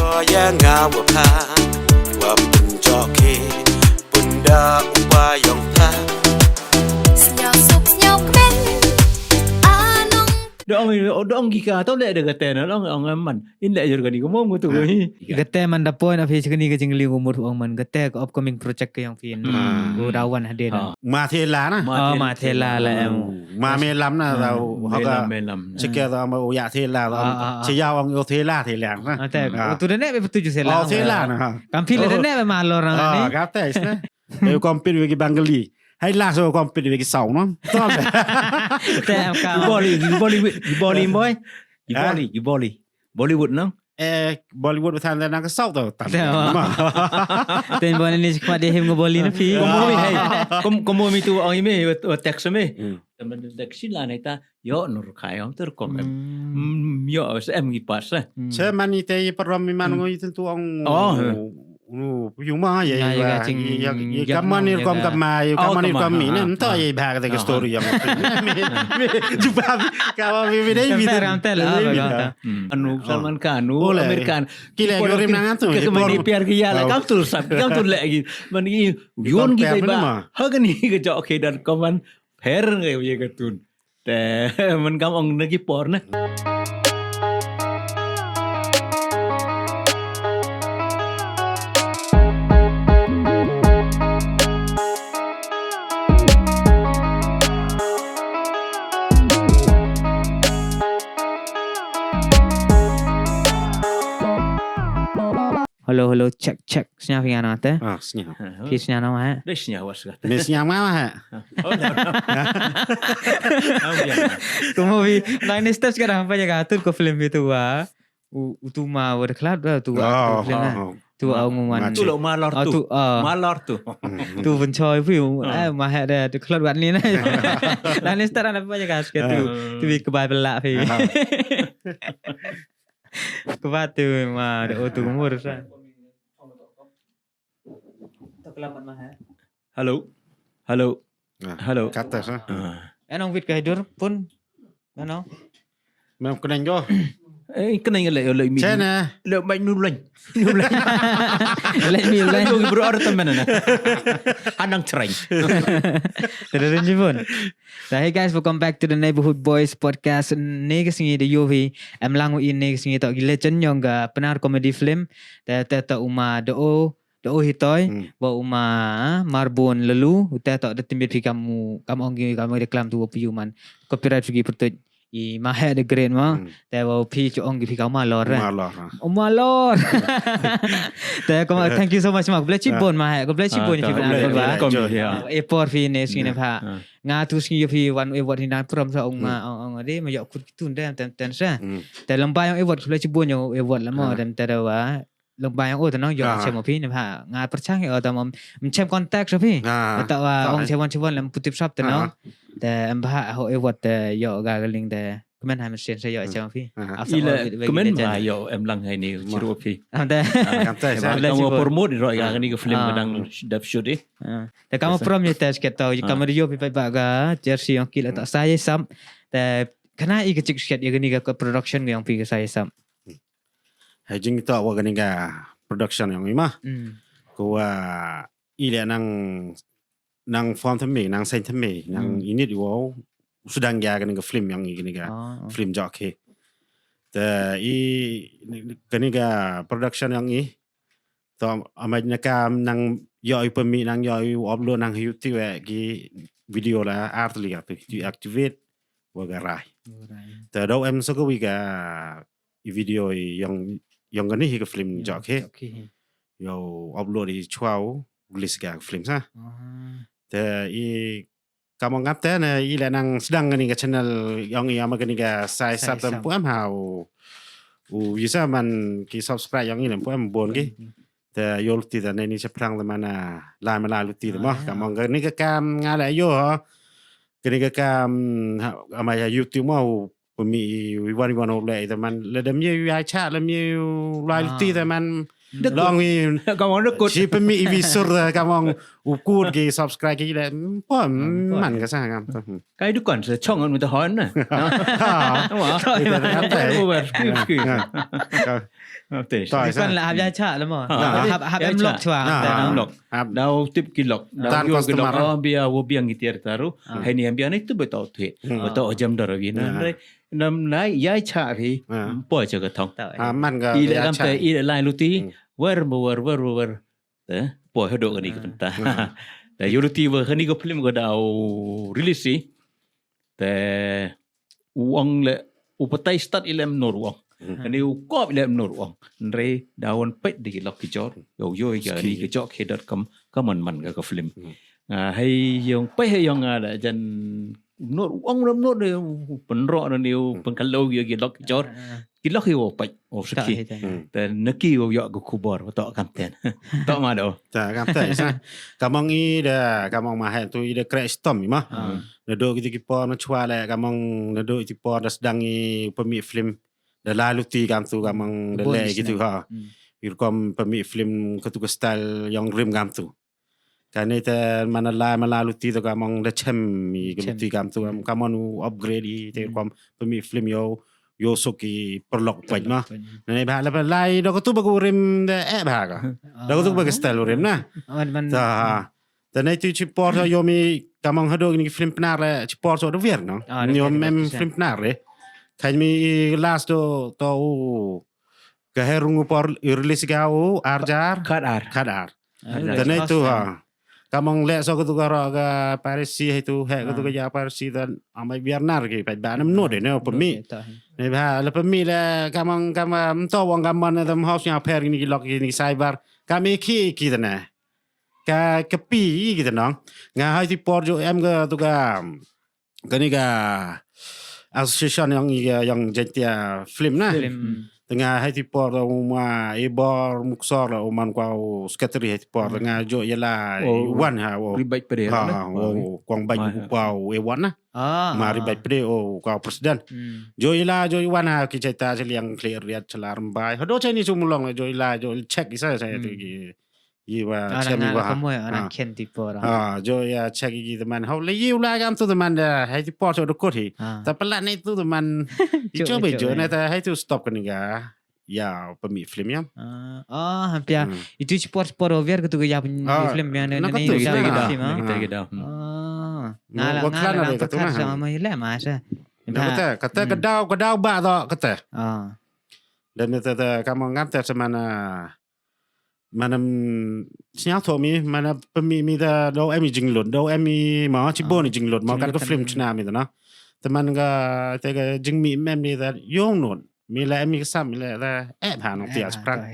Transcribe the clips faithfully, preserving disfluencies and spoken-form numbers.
Ya nga wa pha, wa pynjok ki, pynda u pa yong pha. Sñiaw suk sñiaw kmen, anong. Dong, dong ki ka, to le de ka te na, dong, ong man. In le jor ka ni ko mo ngu tu ko hi. Ka te man da point of hi ka ni ka jingli ko mur ong man. Ka te ka upcoming project ka yong phi. Ko da wan hadien. Ma the la na. Ma the la la em. Ma me lam na da, ha ka. Me lam, me lam. Chike da ma u ya the la da. Che ya ong yo the la the la na. Ate, tu de ne be tu ju se la. Oh, the la na. Kam phi le de ne be ma lo ra ni. Ka te isna. E compete with ki Bengali. Hai la so compete with ki sau no. Te am ka. Bollywood, Bollywood boy. Bollywood, Bollywood no. Eh, Bollywood wa than na ka sau to. Ten bo ni chikma de him ngo Bolly na phi. Komo mi, hey. Kom, komo mi tu ong i me, wa, wa text me. Temen dak sila na ita, yo, nur kai ong tur kom em. Yo, se em ki pas eh. Che man ite i parom mi man ngo i tu ong. Oh. Nu, yu ma ya, ya, ya, ya, ya, ya, kaman ir kom kama, ya, kaman ir kom mi, nem to ya, bha ka story yang. Juba, kawa mi, mi dei mi. Anu Salman Khan, anu American. Kila, yo rim nang tu. Ke mani piar ki ya la, kam tu sap, kam tu le ki. Mani yun ki ba. Ha ka ni ka jok ke dan koman, her ngai ye ka tun. Te, man kam ong na ki por na. Hello, hello, check, check. Sñiaw phi nga na te? Ah, sñiaw. Phi sñiaw na ma he? Dei sñiaw wa sñiaw. Me sñiaw ma he? Oh, no, no. Komo phi, nang ni steps ka dah pa jaga tur ko film itu wa. U, u tu ma wa dekhlad wa tu wa film na. Tu wa ngu man. Tu lo ma lor tu. Ma lor tu. Tu pynchoi phi, eh, ma he de dekhlad wa ni na. Nang ni steps na pa jaga sket tu. Tu bi kebai pelak phi. Kbat tu ma, de o tu mur sa. To kelamat ma he. Hello. Hello. Hello. Kata sa. Enong wit ka hidur pun. Ano? Mem kenang jo. Eh, kenang le, le mi. Chena. Le mai nu lain. Nu lain. Le mi lain. Bro, ada temen na. Anang chrain. Terus ni pun. So, hey guys, welcome back to the Neighborhood Boys podcast. Ni ka sngi de yo hi, em lang i ni ka sngi to ki legend yong ka Pnar comedy film. Te, te to u ma do o, do o hitoi, wa u ma, ah, Marbun lalu, u te to de timbit phi kam u, kam ong ki, kam de klam tu wa pu man. Copyright phi ki pertuit. I ma he de great ma. Te wa phi chu ong ki phi kam ma lor. Ma lor. O ma lor. Te ko ma, thank you so much ma. Bless you bon ma he. Ko bless you bon phi Pnar ba. E por phi ne sngi ne pha. Nga tu sngi yo phi wan e wot hi na prom sa ong ma, ong, ong de ma yo kut ki tun de tem ten sa. Te lamba yong e wot ko le chi bun yo e wot la mo dem te da wa. Lamba yong o te nong yo chem o phi ne pha. Nga perchang yo ta mo chem contact sa phi. Ta wa ong chem wan chem wan lem putip sap te nong. Te em pha ho e wot te yo ga ga ling te. Kmen ha machine sa yo chem o phi. Ila kmen ma yo em lang hai ni chiru phi. Am te. Kam promote ro ga ni ka film dang dap shoot eh. Te kam prom yo te sket to kam yo phi pa ba ga jersey yong ki la ta sa ye sam. Te kana i ka chik sket ya ga ni ka production yong phi ka sa ye sam. Hai jing to wa ka ni ka production yong i ma. Ko wa i le nang, nang form thymme, nang sign thymme, nang init i wow, u sdang ya ka ni ka film yong i ka ni ka film jok he. Te i ka ni ka production yong i. To amai na kam nang yo i pemi nang yo i upload nang YouTube eh ki video la art li ka tu. Tu activate wa ka rai. Te do em so ka wi ka i video i yong, yong ka ni hi ka film jok he. Yo upload i chwa u release ka film sa. Te i kam ong ngap te ne i le nang sdang ka ni ka channel yong i ama ka ni ka Sai Sap tem pu em ha u. U yisa man ki subscribe yong i lem pu em bon ki. Te yo luti te ne ni chaphrang te mana la ma la luti te mo. Kam ong ka ni ka kam nga le yo ho. Ka ni ka kam ama ya YouTube mo u. Pemi i wan i wan o le te man le dem ye ya cha le mi u lai luti te man. Long i, ka mong da kut. Chi pynmih i wi sur da, ka mong u kut ki subscribe ki le. Poi man ka sa ngam tu. Kai du kon sa chong an mu ta hon na. Wa. Over, over, skip, skip. Te. Toi sa. Kon la hap ya cha la mo. Hap, hap em lok chwa. Hap em lok. Dau tip ki lok. Dau yo ki lok. Oh, bia wo biang ki tiar taru. Hai ni em bia ni tu beto tu. Beto jam dor wi na. Nam nai ya cha ri. Poi cha ka thong. Man ka i le kam te i le lai luti. Wer mo wer, wer mo wer. Te, poi hadooh kani ka bynta. Te, yoh luti wa kani ka film ka dau release i. Te, u ong le, u patai start i le mnor u ong. Kani u kop i le mnor u ong. Nre, dawan pet di ki lok ki jor. Yoh, yoh, ya, ni ki jok he dot com, ka man man ka, ka film. Nga, hei yong, pet hei yong nga da, jan mnor u ong, mnor de, u pynro na ni, u pynkhalo yoh ki lok ki jor. Ki lok hi wow pait, wow sakhi. Te naki wow yoh ka khubor, wow toh kamten. Toh ma do. Ta kamten sa. Ka mong i da, ka mong ma hai tu i da kreh stom i ma. Na do kiti ki por na chwa le, ka mong na do kiti por da sdang i pynmih film. Da la luti kam tu, ka mong da le kiti ha. I rukom pynmih film ka tu ka style yong rim kam tu. Kani te mana lai, mana luti to ka mong da chem i ka luti kam tu, ka mong u upgrade i te kom pynmih film yoh, yoh suk i perlok pait ma. Nani ba la lai do ka tu ba ku rim de eh ba ka. Do ka tu ba ka style rim na. Ta. Te nai tu chi por yoh mi ka mong hadooh ni film pnar le chi por so da wiar no. Ni mem film pnar le. Khan mi last do to u ka herung u por i release ka u arjar. Khat ar. Khat ar. Te nai tu ha. Ka mong le so ka tu ka ro ka parisi hai tu he ka tu ka ya parisi dan amai biar nar ki pa ba nam no de ne pynmih. Ne ba le pynmih le ka mong ka mong to wang ka mong ne tam house nya pher ni ki lok ni cyber. Ka mi ki ki te ne. Ka ka pi ki te nong. Nga hai ti por jo em ka tu ka kani ka association yong i, yong Jaintia film na. Film. Te nga hai ti por da u ma i bor muksor da u man kwa u secretary hai ti por da nga jo yala wan ha u. Ribait pede. Ha, u kwang bait u kwa u e wan na. Ma ribait pede u kwa u president. Jo yala jo i wan ha ki chaita chaliang clear riat chalar mbai. Hado chai ni sumulong jo yala jo check isa sa ti ki. Yi wa chem yi wa. Kamu ya orang khen ti por. Ha, jo ya check yi teman. Hau le yi ula kam tu teman da. Hai ti por so dokot hi. Ta pelat ni tu teman. Jo be jo na ta hai tu stop kani ga. Ya pynmih film ya. Oh, hampia. Itu sport sport over ke tu ya pynmih film ya na ni. Oh. Ngala ngala tu na. Sama mai le masa. Kata kata kedau kedau ba to kata. Dan kata kata kamu ngantar sama na. Manam sñiaw tho mi, mana pynmih mi da daw em i jinglut, daw em i ma, chi bun i jinglut, ma kat ka film chna mi da na. Te man ka, te ka jingmih mem ni da, yong nut, mi la em i ka sam, mi la da, eh, bha nong tias pran.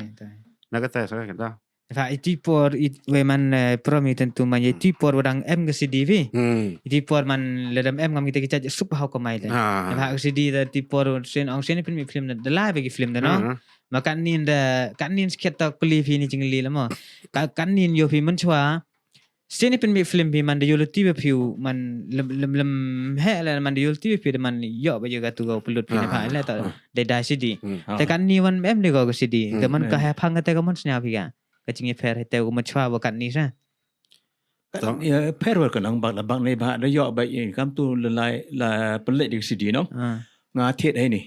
Na ka te sa ka da. Fa i ti por, i we man, eh, pro mi tentu man, i ti por wadang em ka C D vi. I ti por man, le dam em ngam kita ki chaj suk hau ka mai le. Fa ka C D da ti por, sen ong sen pynmih film da, da la be ki film da no. Ma kat nin da, kat nin skhet ta kuli phi ni jingli la mo. Ka, kat nin yo phi man chwa. Sini pynmih film phi man da yo luti ba phi u, man lem, lem, lem he la man da yo luti ba phi da man yo ba yo ka tu ka pelut phi na pha le ta da da C D. Te kat ni wan em de ko ka C D. Ka man ka he phang ka te ka man sñiaw phi ka. Ka jingyaphær hi te u ma chwa wa kat ni sa. Tong. Ya, phær wa ka nang bak la bak nei bha da yoh ba i kam tu la lai la pynleh di C D nong. Nga thied hai ni.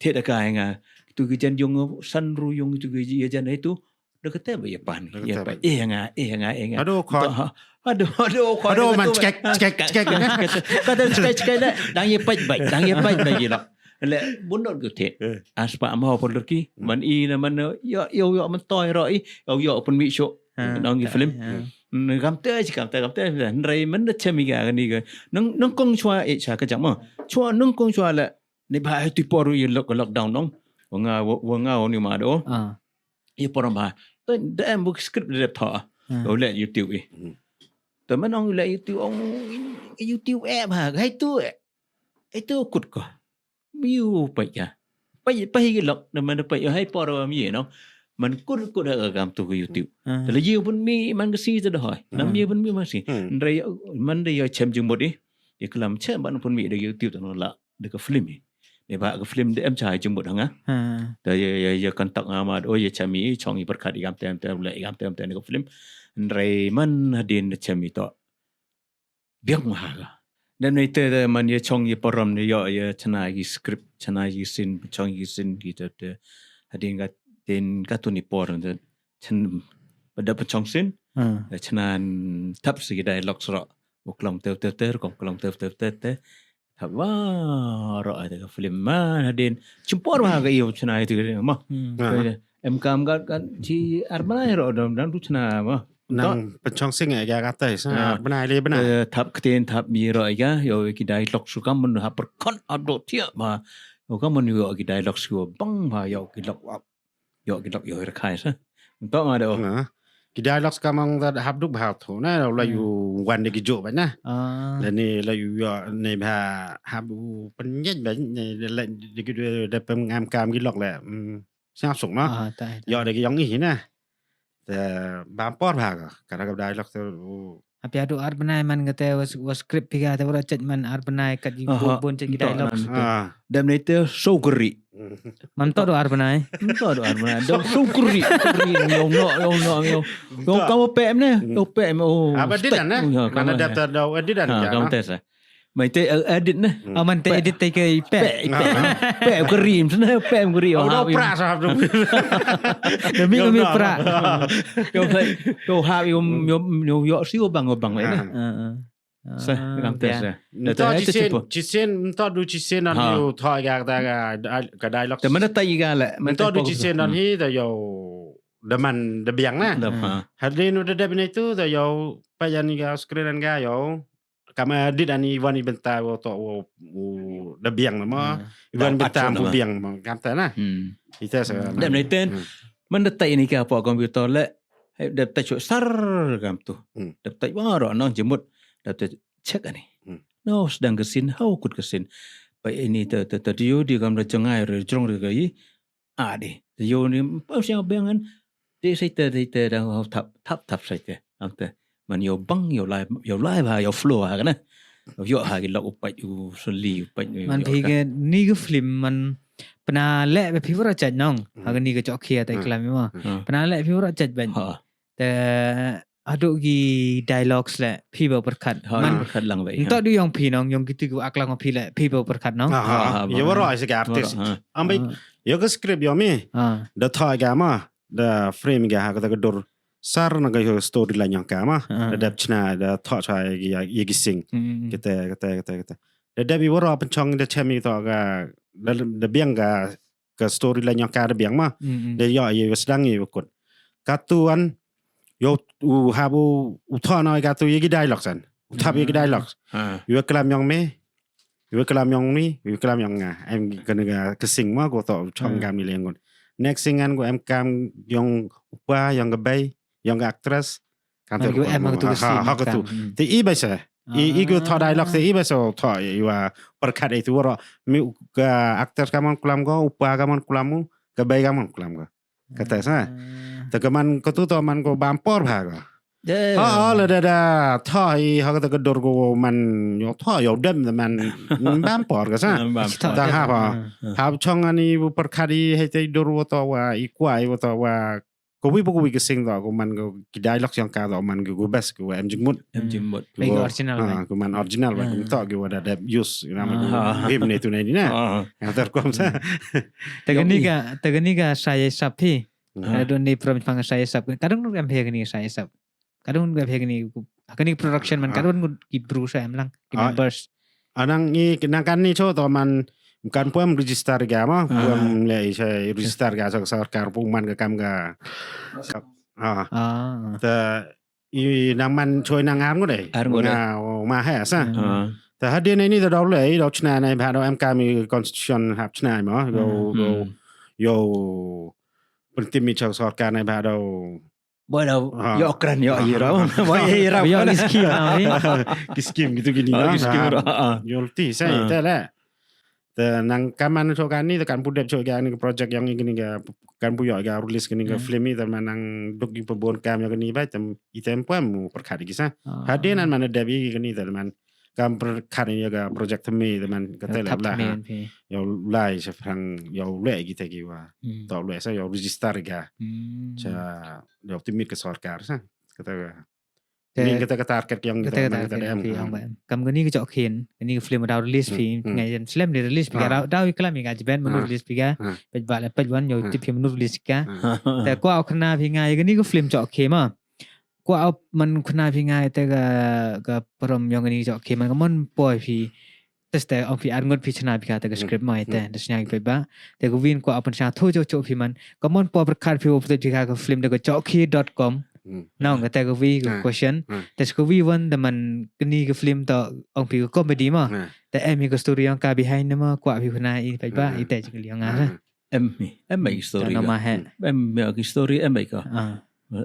Thied da ka nga. Tu ki jan yong san ru yong tu ki ya jan hai tu. Da ka te ba ya pan. Ya pa. Eh nga, eh nga, eh nga. Aduh, khon. Aduh, aduh, khon. Aduh, man, cekek, cekek, cekek. Ka te cekek, cekek da. Dang ya pait ba, dang ya pait ba ya la. Le bun dot ko thied. Aspa ma ho pon lurki. Man i na man yo yo yo man toi ro i. Yo yo pynmih sho. Nong ki film. Kam te chi kam te kam te. Nrei man da chem i ka ni ka. Nang nang kong chwa e cha ka jang ma. Chwa nang kong chwa le. Ni ba ti por i lock lockdown nong. Wa nga wa nga ni ma do. I por ma. Te da em buk script de tho. Ko le YouTube i. Te man ong le YouTube ong YouTube e ba. Hai tu e. Itu kut ko. Miu pai ka. Pai pai ki lok na man pai hai por wa mi no. Man kur kur ha kam tu ku YouTube. Te la ji pun mi man ka si te da hoi. Nam ji pun mi man si. Ndrei man de yo chem jing mut i. I klam chem ban pun mi de YouTube te no la de ka film i. Neibhah ka film de em cha i jingmut ha nga. Te ya, ya, ya contact nga ma, o ya chami, chong i pyrkhat i kam te, te, le i kam te, te ne ka film. Hynrei man hadien da chami toh biang ma ha ka. Dep neite te man ya chong ya parom ne yoh ya chna ki script, chna ki scene, chong ki scene ki te, te. Hadien ka tin ka tu ni por te. Chn, pada pynchong scene. Chna thap si ki dialogue sroh. U klong te, te, te, kong klong te, te, te, te. Thap wa roh te ka film man hadien. Chimpor wa ka iyo chna itu ma. Em kam kat, kat chi ar bnai roh dam, dam tu chna ma. Nang pynchong sing ya ka tai sa ar bnai le bnai. Thap ktien thap mi roh ya, yoh ki dialogue su kam man ha pyrkhat ap do thiah ma. Yoh kam man yoh ki dialogue su bang ma yoh ki lok ap. Yoh ki lok yoh rakhai sa. Ntok ma do. Ki dialogue kam ang da hap duk bha tho na, la yu wan de ki jok ba na. La ni la yu yoh ne bha hap u pynjeng ba ne, la de ki de pem ngam kam ki lok le. Sngap suk no. Yoh de ki yong i na. Te bam por bha ka, ka da ka dialogue te u. Api adu ar bnai man kate was, was script phi ka te wara chet man ar bnai kat i bun, bun chet ki dialogue. Dam neite sukri. Man to do ar bnai. Man to do ar bnai. Do sukri, sukri, yong no, yong no, yong. Yong kam pem ne, yong pem, o. Apa edit ne? Mana daftar do edit ne? Kam te sa. Mai te edit ne. Aman te edit te ke i pe. Pe, pe, pe, krim sene, pe, krim. Oh, do pra sa tu. Demi, demi pra. Yo, yo, ha, yo, yo, yo, yo, si, yo, bang, yo, bang, ne. Sa, kam te sa. Nto chisen, chisen, nto du chisen nan yo, tho ya, ka, ka dialogue. Te mana tai ga le, nto du chisen nan hi, te yo, da man, da biang na. Hadien u da dep ne tu, te yo, pa yan ga screen nan ga yo. Kam edit ani wan i bynta wo to wo, wo da biang na ma. I wan bynta bu biang ma kam ta na. Ita sa. Dep ne ten. Man da tai ni ka po computer le. Hei, dep tai chok sar kam tu. Dep tai wa ro nong jemut. Dep tai check ani. No, sedang kesin, hau kut kesin. Pa ini te, te, te, dio, dio kam da jengai, re, jrong, re, kai. Adi. Yo ni, pa siang biang kan. Te sai te, sai te, dang thap, thap, thap sai te. Am te. Man yo bang, yo lai, yo lai ba, yo flow ha kana. Yo ha ki lok u pait u seli, u pait u. Man phi ke ni ke film man pna le ba phi wara chait nong. Ha ke ni ke chok khia te klam ma. Pna le phi wara chait ban. Te adu ki dialogues le phi ba pyrkhat. Man pyrkhat lang ba. Nto du yong phi nong, yong kitu ki aklang phi le phi ba pyrkhat nong. Yo wara ai se ka artist. Am bai yo ke script yo mi. Da tha ga ma. Da frame ga ha ka ta ka dur. Sar na ka yo story line yong ka ma. Da dep chna, da tha cha ya ki sing. Kete, kete, kete, kete. Da dep i wara pynchong da chem i to ka, da, da biang ka, ka story line yong ka da biang ma. Da yo ye sdang ye kut. Ka tu an, yo u hap u, u tha na ka tu ye ki dialogue san. U thap ye ki dialogue. Yo klam yong me, Iwa klam yong mi, iwa klam yong nga. Em kani ka, ka sing ma ko to chong kam ni lengun. Next sing an ko em kam yong u pa, yong ka bei, yong ka actress. Kam to em ko tu ka sing ha ka tu. Te i ba sa. I, i ko tho dialogue te i ba sa tho iwa pyrkhat itu waro. Mi ka actress ka man klam ko, u pa ka man klam u, ka bei ka man klam ko. Kata sa. Te ka man ko tu to man ko bam por bha ko. Ha, ha, la da da. Tho i ha ka ta ka dur ko man yo tho yo dem te man bam por ka sa. Ta ha pa. Ha chong ani bu pyrkhat i hei te dur wo to wa i kwai wo to wa. Ko wi bu ko wi ka sing to ko man ko ki dialogue yong ka to man ko best ko em jingmut. Em jingmut. Ko original. Ha, ko man original wa ko to ko wa da da use na ma ko. Him ne tu ne ni na. Nga ter kom sa. Te kani ka, te kani ka sa ye sap hi. Ka don ni prom pang sa ye sap. Ka don em he kani sa ye sap. Ka don em he kani, kani production man ka don ki bru sa em lang ki members. Anang i nang kani cho to man kan puem register ga ma, puem le i sa register ga sa sorkar pu man ka kam ga. Ah. Te i nang man choi nang ar ngut dei. Ar ngut dei. Nga ma he sa. Te hadien ni te dau le i dau chna nai bha dau em kam i constitution hap chna ma. Yo, yo, yo. Pyntim i chok sorkar nai bha dau. Boy dau yo kran yo i rau. Boy i rau. Yo ni skim ni. Ki skim gitu gini. Ki skim. Yo ti sa te le. Te nang kaman cho kani te kan pu dep cho kani project yong ini ka kan pu yo ka release kani ka film i te man nang duk i pabon kam yo kani ba tem i tem puem mu pyrkhat ki sa. Hadien an man dep i kani te man kam pyrkhat ya ka project thymme te man ka te la la ha. Yow lai sa phrang yow le ki te ki wa. To le sa yow register ka. Sa yow tymit ka sorkar sa. Kata ka. Ni kata ka target yang kata ka target yang phi hang ba. Kam kani ka jok khin, kani ka film daw release phi, ngai jan film ni release phi ka daw i klam i ka jiben manu release phi ka. Pej ba le pej wan yow tip phi manu release ka. Te kwah khana phi ngai kani ka film jok khin ma. Kwah man khana phi ngai te ka, ka parom yong kani jok khin man ka mon poi phi. Te ste ong phi ar ngut phi chna phi ka te ka script mai te, te sñiaw phi ba. Te ka win kwah open sñiaw tho jok jok phi man. Ka mon poi pyrkhat phi wa pyrtuit phi ka ka film te ka jokhi dot com. Nong ka te ka wi ka question. Te ka wi wan da man kani ka film to ong phi ka comedy ma. Te em hi ka story yong ka behind ne ma kwah phi khana i phi ba i te jingli yong nga. Em hi, em hi story. Em hi story, em hi ka.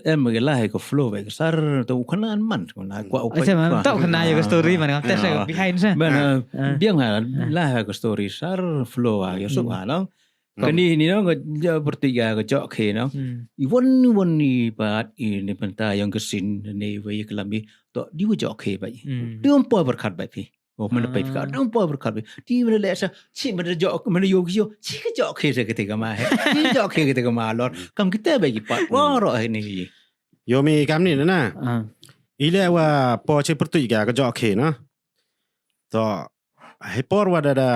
Em ka la hi ka flow, ka sar, to u khana man, ko na kwah u. Acha man, to khana ya ka story man, kam te sa behind sa. Man, biang ha, la hi ka story, sar flow ha, ya suk ha, no? Kani ni, no, ka ja pyrtuit ka, ka jok khe, no? I wan, i wan i pat, i ni pynta yong ka scene, ni wa i klam i, to, di wa jok khe ba i. Di wan poi pyrkhat ba phi. Oh, mana poi pyrkhat, di wan poi pyrkhat ba i. Di mana le sa, chi mana jok, mana yo ki yo, chi ka jok khe sa kate ka ma he. Chi jok khe kate ka ma lor. Kam kite ba ki pat, wa ro he ni. Yo mi kam ni na. I le wa poi chi pyrtuit ka, ka jok khe na. To, he por wa da da,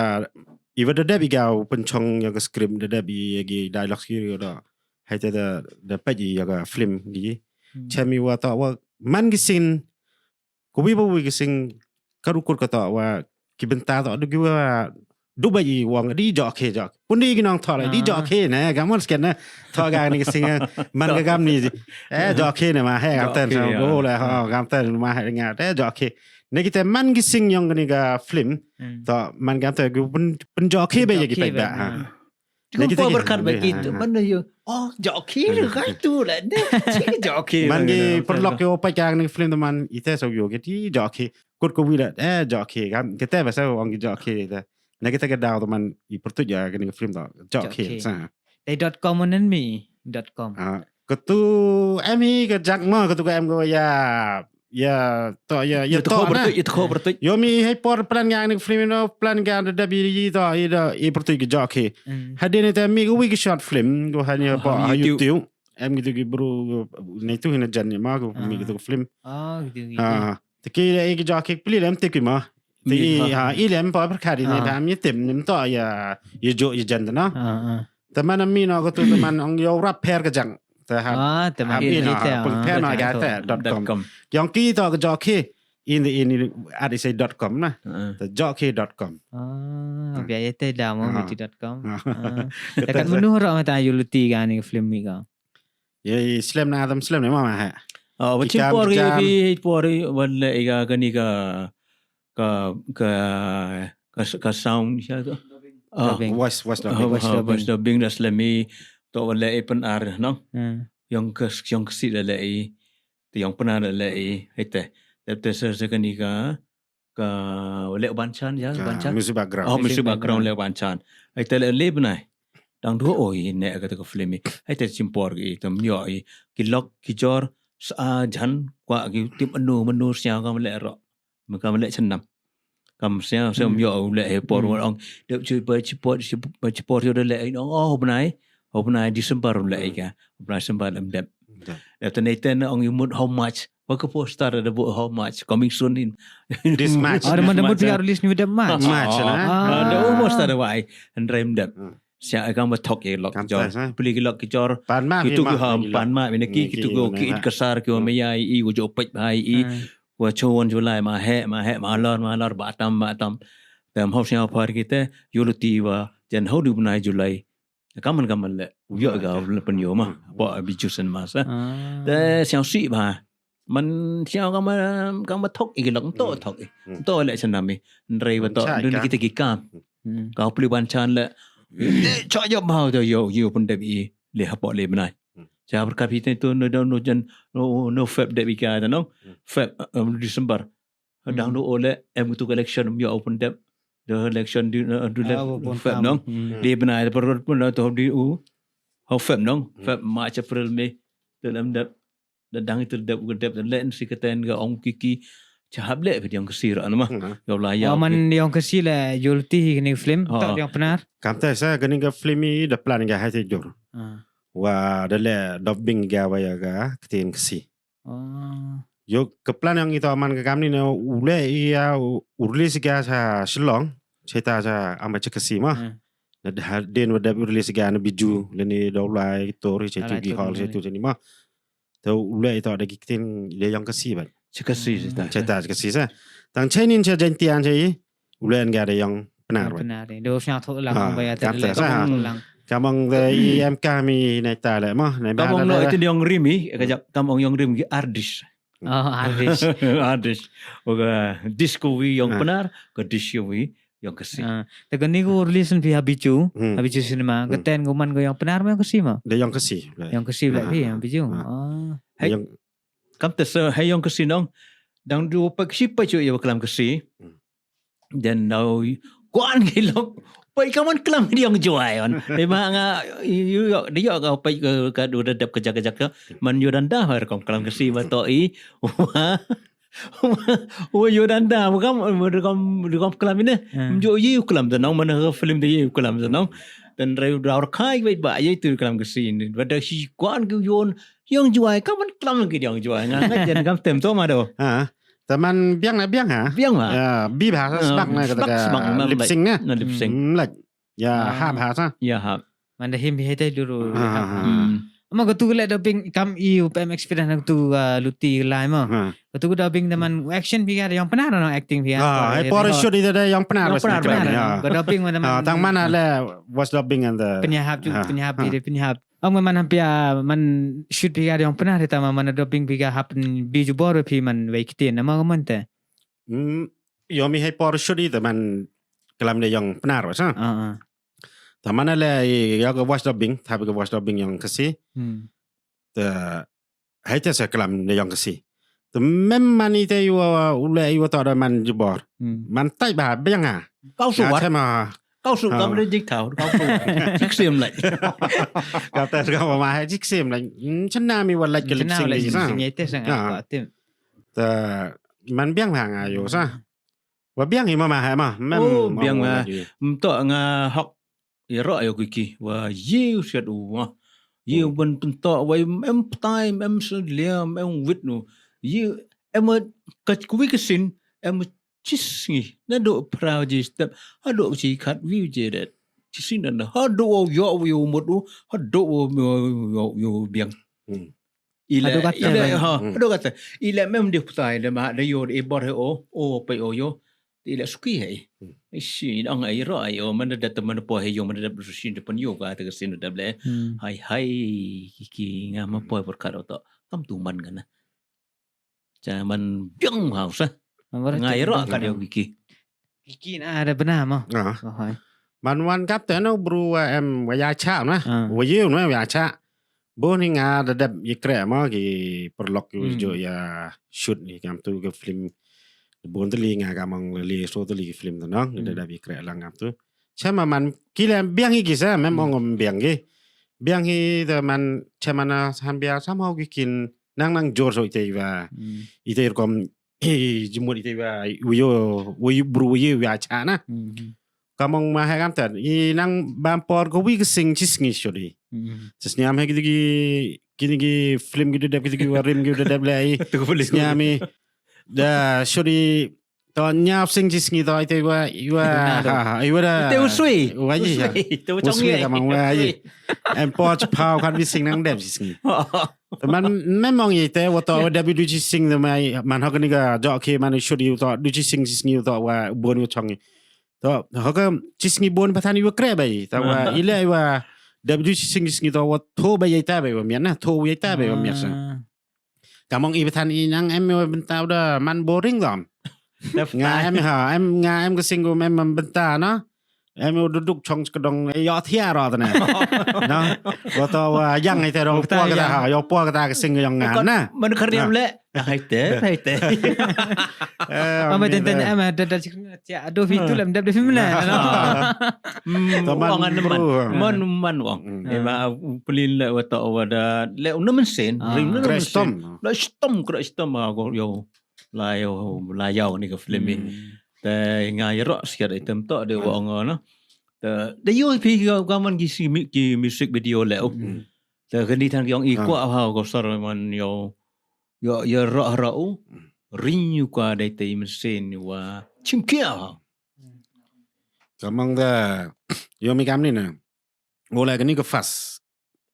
i wa da dep i ka u pynchong ya ka script, da dep i ya ki dialogue ki da. Hai te da, da pej i ya ka film ki. Chem i wa to wa man ki scene, ko wi ba wi ki scene, ka ru kut ka to wa ki bynta to, du ki wa, du ba i wang, di jok khe jok. Pun di ki nong to la, di jok khe ne, ka mon sken ne, to ka ni ki scene, man ka kam ni. Eh, jok khe ne ma he, kam ten sa, go le, ho, kam ten ma he nga, eh, jok khe. Ne kite man ki scene yong kani ka film, to man kam te gu pun, pun jok khe ba ya ki pej ba, ha. Di wan poi pyrkhat ba ki tu, man yo, oh, jok khe re ka tu la, ne, chi ka jok khe. Man ki pyrlok yo poi ka ni film to man, i te so yo ki di jok khe, kut ko wi la, eh, jok khe, kam, kite ba sa ong ki jok khe te. Ne kite ka daw to man, i pyrtuit ya kani film to, jok khe, sa. Te dot com nen mi, dot com. Ah, katu em hi ka jang ma, katu ka em ko ya, ya, to, ya, ya to na. Yo mi hai por plan nga ni film no, plan nga da bi to, i da, i pyrtuit ki jok khe. Hadien te mi ko wi ki short film, ko ha ni po, ha YouTube. Em ki tu ki bru, ni tu hina jan ni ma ko, mi ki tu film. Ah, ki tu ki. Ah, te ki da i ki jok khe, pli lem te ki ma. Te i, ha, i lem poi pyrkhat i ne, ha, mi tim nim to ya, ya jok ya jan te na. Te man mi no ko tu te man ong yo rap pher ka jang. Te ha, ah, te man i ne, pun pher no ka te dot com. Yong ki to ka jok khe, in the in, at say dot com na. Te jok khe dot com. Ah, bia ya te da mo, mi ti dot com. Te kat menu ro ma ta yo luti ka ni film mi ka. Ye, slem na tam slem ne ma ha. Oh, wa chim por ki, por wan le i ka, kani ka, ka, ka, ka, ka sound ya to. Ah, voice, voice dubbing. Voice dubbing da slem i, to wa le i pyn-ar, no? Yong ka, yong ka si le le i, te yong pyn-ar le le i, hei te. Te, te sa, sa kani ka, ka le banchan ya, banchan. Music background. Oh, music background le banchan. Hei te le le bnai. Dang du o i ne ka te ka film i. Hei te chim por ki, te myo i. Ki lok, ki jor, sa jan, kwah ki tip anu, manu sia kam le ro. Kam le chnam. Kam sia, sia myo le he por wa ong. Dep chi pa chi por, chi pa chi por yo le ong, oh, bnai. Oh, bnai December le ka. Bnai December lem dep. Dep te ne te ne ong you mut how much. Wa ka poster da bu how much. Coming soon in. This March. Or man da mut ya release ni dep March. March na. Da u poster da wai. Hynrei em dep. Sia kam ba thok ye lok jor. Pli ki lok ki jor. Pan ma ki tu ki ha, pan ma mi ne ki, ki tu ki it ka sar ki wa me ya i, wa jo pej ba i. Wa cho wan July ma he, ma he, ma lor, ma lor, ba tam, ba tam. Te em hau sia par ki te, yo luti wa, jan hau du bnai July. Kam man, kam man le, u yo ka le pyn yo ma, po bi ju sen ma sa. Te sia si ba. Man sia kam, kam thok i lok, to thok i. To le chnam i. Hynrei wa to, dun ki te ki kam. Ka pli banchan le. Cho yo ba to yo, yo pun dep i le hapo le bnai. Cha pyrkhat hi te tu no, no, no jan, no, no Feb dep i ka, no? Feb, em, December. Dang du o le, em tu election, em yo open dep. The election du, eh, du le Feb nong. Di bnai, por, por, por, to di u. How Feb nong. Feb, March, April, May. Te lem dep. Da dang itu dep, dep, le en si ka ten ka ong ki ki. Cha hap le phi yong Khasi ra na ma. Hmm. Yow la ya. Oh, man yong Khasi le yoh luti hi kani film. Oh. Toh yong Pnar. Kamte sa kani ka film i da plan ka hai te jur. Ah. Wa da le dubbing ka wa ya ka ktien Khasi. Oh. Yoh ka plan yong i toh man ka kamni ne u le i ya u, u release ka sa Shillong. Cheta sa amba cha Khasi ma. Hmm. Na da den wa da release ka na Bijou le ni da u lai tor che tu ki hall che tu ni ma. Te u le i toh da ki ktien le yong Khasi ba. Cha Khasi cheta. Cheta cha Khasi sa. Tang che nin cha Jaintia che i. U le nga da yong Pnar ba. Pnar. Do sñiaw thoh lang ba ya te kamte le sa. Kamong de i em ka mi na ta le ma. Kamong no itu yong Rimi, ka jap kamong yong Rimi ki artist. Oh, artist. Artist. Oka disco wi yong Pnar, ka disco wi yong Khasi. Ah, te kani ko release phi ha Bijou, ha Bijou Cinema. Ka ten ko man ko yong Pnar ma yong Khasi ma? Da yong Khasi. Yong Khasi le phi ha Bijou. Ah. Hai. Kamte sa hai yong Khasi nong. Dang du pa Khasi pa chu ya klam Khasi. Hmm. Then now kuan ki lok. Pai ka man klam di yong Jowai on. Dei ma nga yu yo di yo ka pai ka ka du da dep ka jak ka jak ka. Man yo danda ha rekom klam Khasi ba toh i. Wa yo danda ba kam rekom rekom klam ine. Hmm. Mjo yi klam da nong man ka film de yi klam da nong. Dan reu da or kai bai ba yi tu klam Khasi ni. Ba da si kuan ki yon yong Jowai ka man klam ki yong Jowai nga ngat jan kam tem to ma do. Ha. Te man biang na biang ha? Biang ma? Ya, bi bha sa sbak na kata ka lip sync na. Na lip sync. Hmm, like. Ya, hap bha sa. Ya, hap. Man da him hi te duru. Ha, ha, ha. Hmm. Ama ko tu le dubbing kam i u pem experience na tu, ah, luti lai ma. Ha. Ko tu dubbing da man action phi ka yong Pnar no acting phi ka. Ah, hai por shoot i da yong Pnar. Yong Pnar. Ba dubbing ma da man. Ah, tang man le voice dubbing and the. Pynhap ju, pynhap bi de pynhap. Ong man man pia man shoot phi ka yong Pnar ta ma man dubbing phi ka hap bi ju bor phi man wei ktien na ma ko man te. Hmm, yo mi hai por shoot i te man klam de yong Pnar sa. Ah, ah. Ta man le i ya ka voice dubbing, ta ka voice dubbing yong Khasi. Hmm. Te hai te sa klam de yong Khasi. Te mem man i te yo u le yo toh da man ju bor. Hmm. Man tai ba biang ha. Kau suwat. Te ma Kau su kam le jik thau, kau su. Jik sim lai. Kata ka ma hai jik sim lai. Hmm, chana mi wa lai ka lip sync lai sa. Te man biang ha nga yo sa. Wa biang i ma ma hai ma. Mem biang ma. Mto nga hok. I ro yo ki ki. Wa yi u siat u wa. Yi u ban pynto wa em ptai em selia em wit nu. Yi em ka kui ka sin em Chi sngi, na do phra ji step, ha do chi khat wi ji det. Chi sngi na ha do wo yo wi wo mut wo, ha do wo yo, yo, yo biang. Hmm. Ila, ha do kata ila, biang. Ha, hmm, ha do kata. Ila mem di putai de ma, de yo, e bor he o, o pe o yo. Ila suki he. Hmm. Isi, ang ai ro ai o, man da teman po he yo, man da sin de pen yo ka, te sin de le. Hmm. Hai, hai, ki, ki, nga ma po por khat o to. Kam tu man kana. Cha man biang hau sa. Ngai ro ka dia wiki. Wiki na ada bena mo. Ah. Oh, hai. Man wan kap te no bru wa em wa ya cha na. Ah. Wa yu no wa ya cha. Bo ni nga da dep i kre mo ki perlok yu jo ya shoot ni kam tu ke film. Bon teli nga ka mong le so teli film tu no. Da dep i kre lang kam tu. Chama man kila biang hi ki sa, mem ong biang hi. Biang hi te man chama na han bia somehow ki kin nang nang jor so ite wa. Hmm. Ite rukom, eh, jimut ite wa, uyo, uyo, bru uyo, wa cha na. Hmm. Kamong ma hai kam tan, i nang bam por ko wi ki sing chi sngi shori. Hmm. Snyam hai ki, ki, ki film ki dep, ki, ki wa rim ki dep le i. Tu ko boleh. Snyam i, da shori, to nyap sing chi sngi to ite wa, i wa, ha, ha, i wa da. Ite u sui. Wa ji, ha. Ite u chong ye. Kamang wa ji. Em por chi pau kan bi sing nang dep chi sngi. Te man, mem ong ite wa to wa dep du chi sing te mai, man hok ni ka jo ki man shori to du chi sing chi sngi to wa bon u chong. To hok chi sngi bon pathan i wa kre bai. Ta wa ile wa dep du chi sing chi sngi to wa tho bai ita bai wa mian na, tho bai ita bai wa mian sa. Ah. Kamong i pathan i nang em wa bynta da man boring dom. Nga em ha, em nga em ka sing em em bynta na. Em u duduk chong chkadong e yo thia ro tane. Na. Wa to wa yang ite dong pua kata ha, yo pua kata ka sing yong nga na. Man khariam le. Hai te, hai te. Ama ten ten ama da da chik cha do fi tu lem da da fi mena. Taman man man wang. Ema pelin le wa to wa da le una men sen, rim una men sen. Kristom. La stom, kristom ha ko yo. la yow, la yow ni ka film i. Te nga yaroh siat item toh de wa ong no. Te de yoh phi ka man ki si mi-, ki music video le. Te kani than ki ong i kwah ha ko sar man yow. Yoh yaroh roh u. Ring yu ka dei te i mynsiem ni wa chim kia ha. Kamang da yoh mi kam ni na. Wala kani ka first.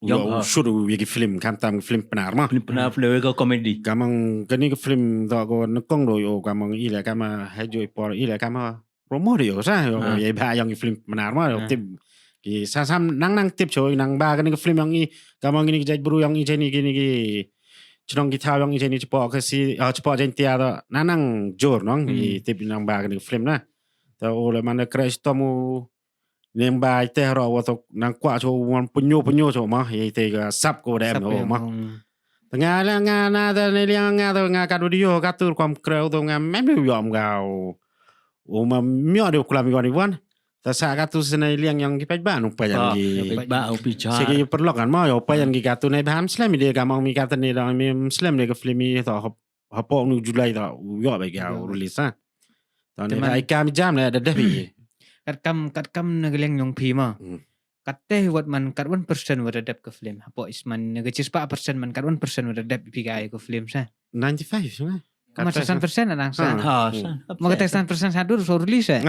Yoh shoot u ya ki film, kam tam film Pnar ma. Film Pnar, film ka comedy. Kamang kani ka film da ko nakong do yoh, kamang i le kama hai jo i por i le kama promo de yoh sa yoh, ya ba yong ki film Pnar ma yoh tip. Ki sa sam nang nang tip cho i nang ba kani ka film yong i, kamang kini ki jait bru yong i jani kini ki chnong ki thaw yong i jani chapoh ka si, ah, chapoh Jaintia da nang nang jor nong i tip i nang ba kani ka film na. Ta o le man da kre stom u neng ba i te ro wa tok nang kwah cho wan punyo punyo cho ma, i te ka sap ko dem ho ma. Nga la nga na da ne liang nga da nga kat video kat tur kom kreu to nga mem du yom nga. O ma myo de klam i wan i wan. Ta sa kat tu sene liang yong ki paj ba nu pa yang ki. Paj ba u pi cha. Se ki perlok kan ma yo pa yang ki kat tu ne ba ham slem de ka mong mi kat ne da mi slem de ka film i to hop hapoh nu July ta u yoh ba ka release ha. Ta ne ai kam jam le da dep i. Kat kam, kat kam na ka liang yong phi ma. Kat te wat man kat one percent wa da dep ka film. Hapoh is man na ka chispah percent man kat one percent wa da dep phi ka ai ka film sa. Ninety-five sa. Kama sa san percent anang sa. Ha, san. Ma ka te san percent sa dur so release eh.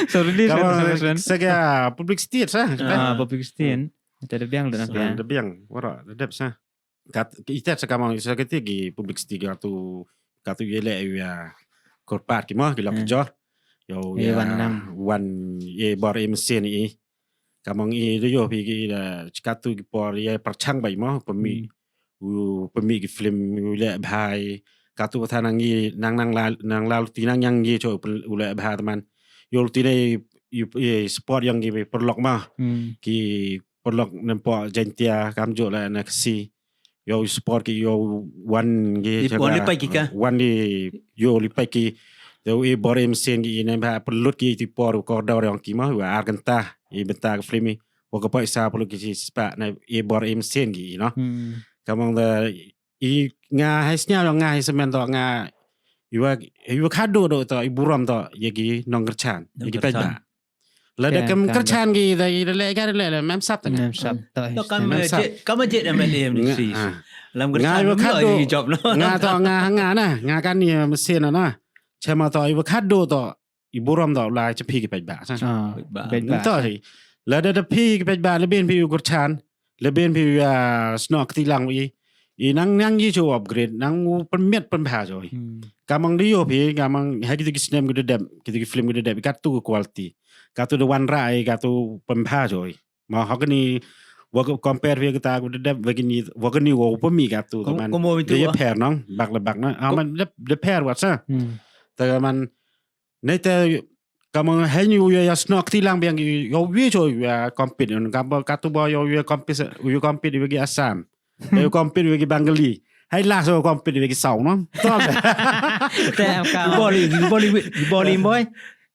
So release. Sa ka public state sa. Ah, public state. Te da biang da na. Da biang wara da dep sa. Kat, ite sa kamang isa kati ki public state ka tu, ka tu ye le ya korpat ki ma ki lok jo. Yo ya wan ye bor e mesin i. Kamang i do yo pi ki da chikatu ki por ye perchang bai ma pemi. U pemi ki film u le bhai. Katu tha nang i nang nang la nang la ti nang yang ye cho u le bhai teman. Yo ti ne i support yang ki perlok ma. Ki perlok nempo Jaintia kamjooh la na Khasi. Yo support ki yo wan ki wan li pai ki ka. Wan li yo li pai ki. Yo i bor e mesin ki ne ba perlut ki ti por kordor yong ki ma wa ar kynta i bynta ka film i. Wa ka paisa perlut ki si spa na i bor e mesin ki no. Kamang da i nga hai snya nga hai semen to nga i wa i wa khadu do to i burom to ya ki nongkyrchan ya ki paj ba. Lada kam kyrchan ki da i da le ka le le mem sap ta. Mem sap ta. To kam je kam je M L A M D C. Lam kyrchan nga wa khadu job no. Nga to nga nga na nga kan ni mesin na. Chema to i wa khadu to i burom da u lai cha phi ki paj ba sa. Ah, paj ba. Paj ba. To si. Lada da phi ki paj ba le ben phi u kyrchan, le ben phi u, ah, snok ti lang i. I nang nang yi chu upgrade, nang u permit pembha joi. Hmm. Kamang di yo phi, kamang ha ki tu ki snem ki da dep, ki tu ki film ki da dep, ka tu ki quality. Ka tu da wan rai, ka tu pembha joi. Ma ha kani wa ka compare wi kita ku dep wa kani wa kani wa pemi ka tu. Kom-, man komo itu de wa. Pair nong bak le bak na. Ah, man de, de pair wa sa. Hmm. Ta man nei te kamang hai ni u ya snok ti lang biang yo wi cho ya compete ka ba ka tu ba yo ya compete u ya compete wi ki Assam. Yo compete wi ki Bengali. Hai la so compete wi ki Saw no. Te ka. Bollywood, Bollywood, Bollywood boy.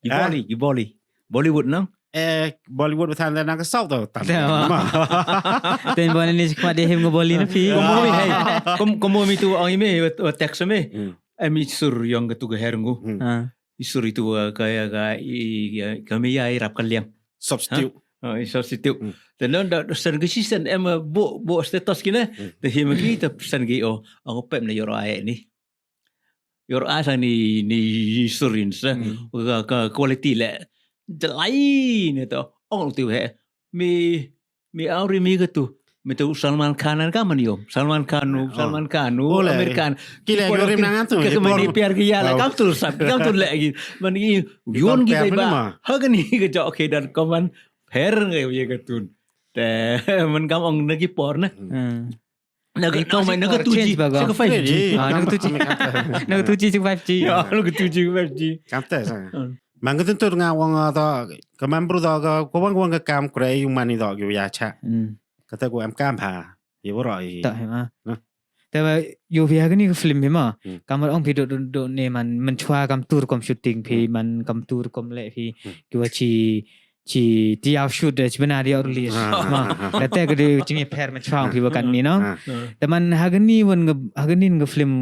Bollywood, Bollywood. Bollywood no. Eh, Bollywood betan na ka South tu. Ten bo ni sikma de him ngo Bolly na phi. Komo mi hai. Kom-, komo mi tu ang imi, wat, wat text mi. Hmm. Em i sur yong ka tu ka her ngu. Hmm. Ah. I sur itu ka, ka, ka, i, ka, kami ya i rap ka liang. Substitute. Ha? Oh, i substitute. Hmm. Te non da, da sen ki si sen em, eh, bo, bo status kine. Hmm. Te him ki te sen ki o, ang pem na yoro ai ni. Yor asa ni, ni surin sa. Hmm. Ka, ka quality le. Jalai ni to. Ong tu he. Mi, mi auri mi ka tu. Mi tu Salman Khan an ka man yom. Salman Khan nu, oh. Salman Khan nu, oh, le. American. Kile ki rim nang tu. Ke, ke mani piar ki ya le. Oh. Kam tu sap, kam tu le ki. Man ki yun ki bai ba. Ha ka ni ka jok ke dan ko man. Her ngai ye ka tun. Te man kam ong na ki por na. Hmm. Na ka, na ka tu G, sa ka five G. Ah, na ka tu G. Na ka tu G, sa ka five G. Ya, na ka tu G, five G. Kamte sa. Hmm. Mang ka tu tu nga wang, ah, to, ka membru to, ka, ka wang, wang ka kam kre, yung mani to, yung ya cha. Hmm. Kata ko em kam ha. Ye boro i. Ta he ma. Nah. Ta ba, yo phi ha kani ka film hi ma. Hmm. Kamar ong phi do, do, do ne man, man chwa kam tur kom shooting phi, hmm, man kam tur kom le phi. Hmm. Ki wa chi chi ti yaw shoot de, chi bana di yaw release. Ah, ma, ah, ah, ah. Kate ka di chini pher ma chong phi wa katni, no? Ah. Te man ha kani wan nga, ha kani nga film,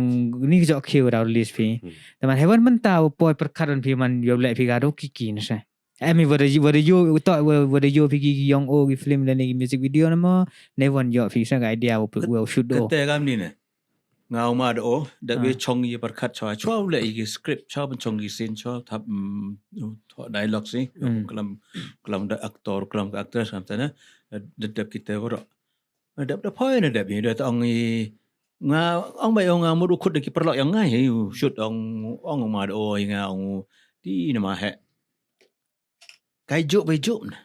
ni ka jok khi wa daw release phi. Hmm. Te man hewan mynta wa poi pyrkhat wan phi man yow leh phi ka do ki ki na se. Em i wa da, wa da yo, to, wa, wa da yo phi ki, ki yong o ki film le ni ki music video na mo, ne wan yo phi sa ka idea wa, wa shoot do. Kate kam ni ne. Nga u ma do, da we Ah. chong i pyrkhat chwa, chwa u leh i ki script, chwa pynchong i scene, chwa thap, mm, thap dialogue si, Mm. klam, klam da actor, klam ka actress, kam tana, da dep kite waro. Da dep da poi na dep i, da ta ong i, nga, ong bai ong nga mut u khut da ki paralok yong nga, hi, u shoot ong, ong ma do, i nga ong, ti na ma he. Kai juk bai juk na.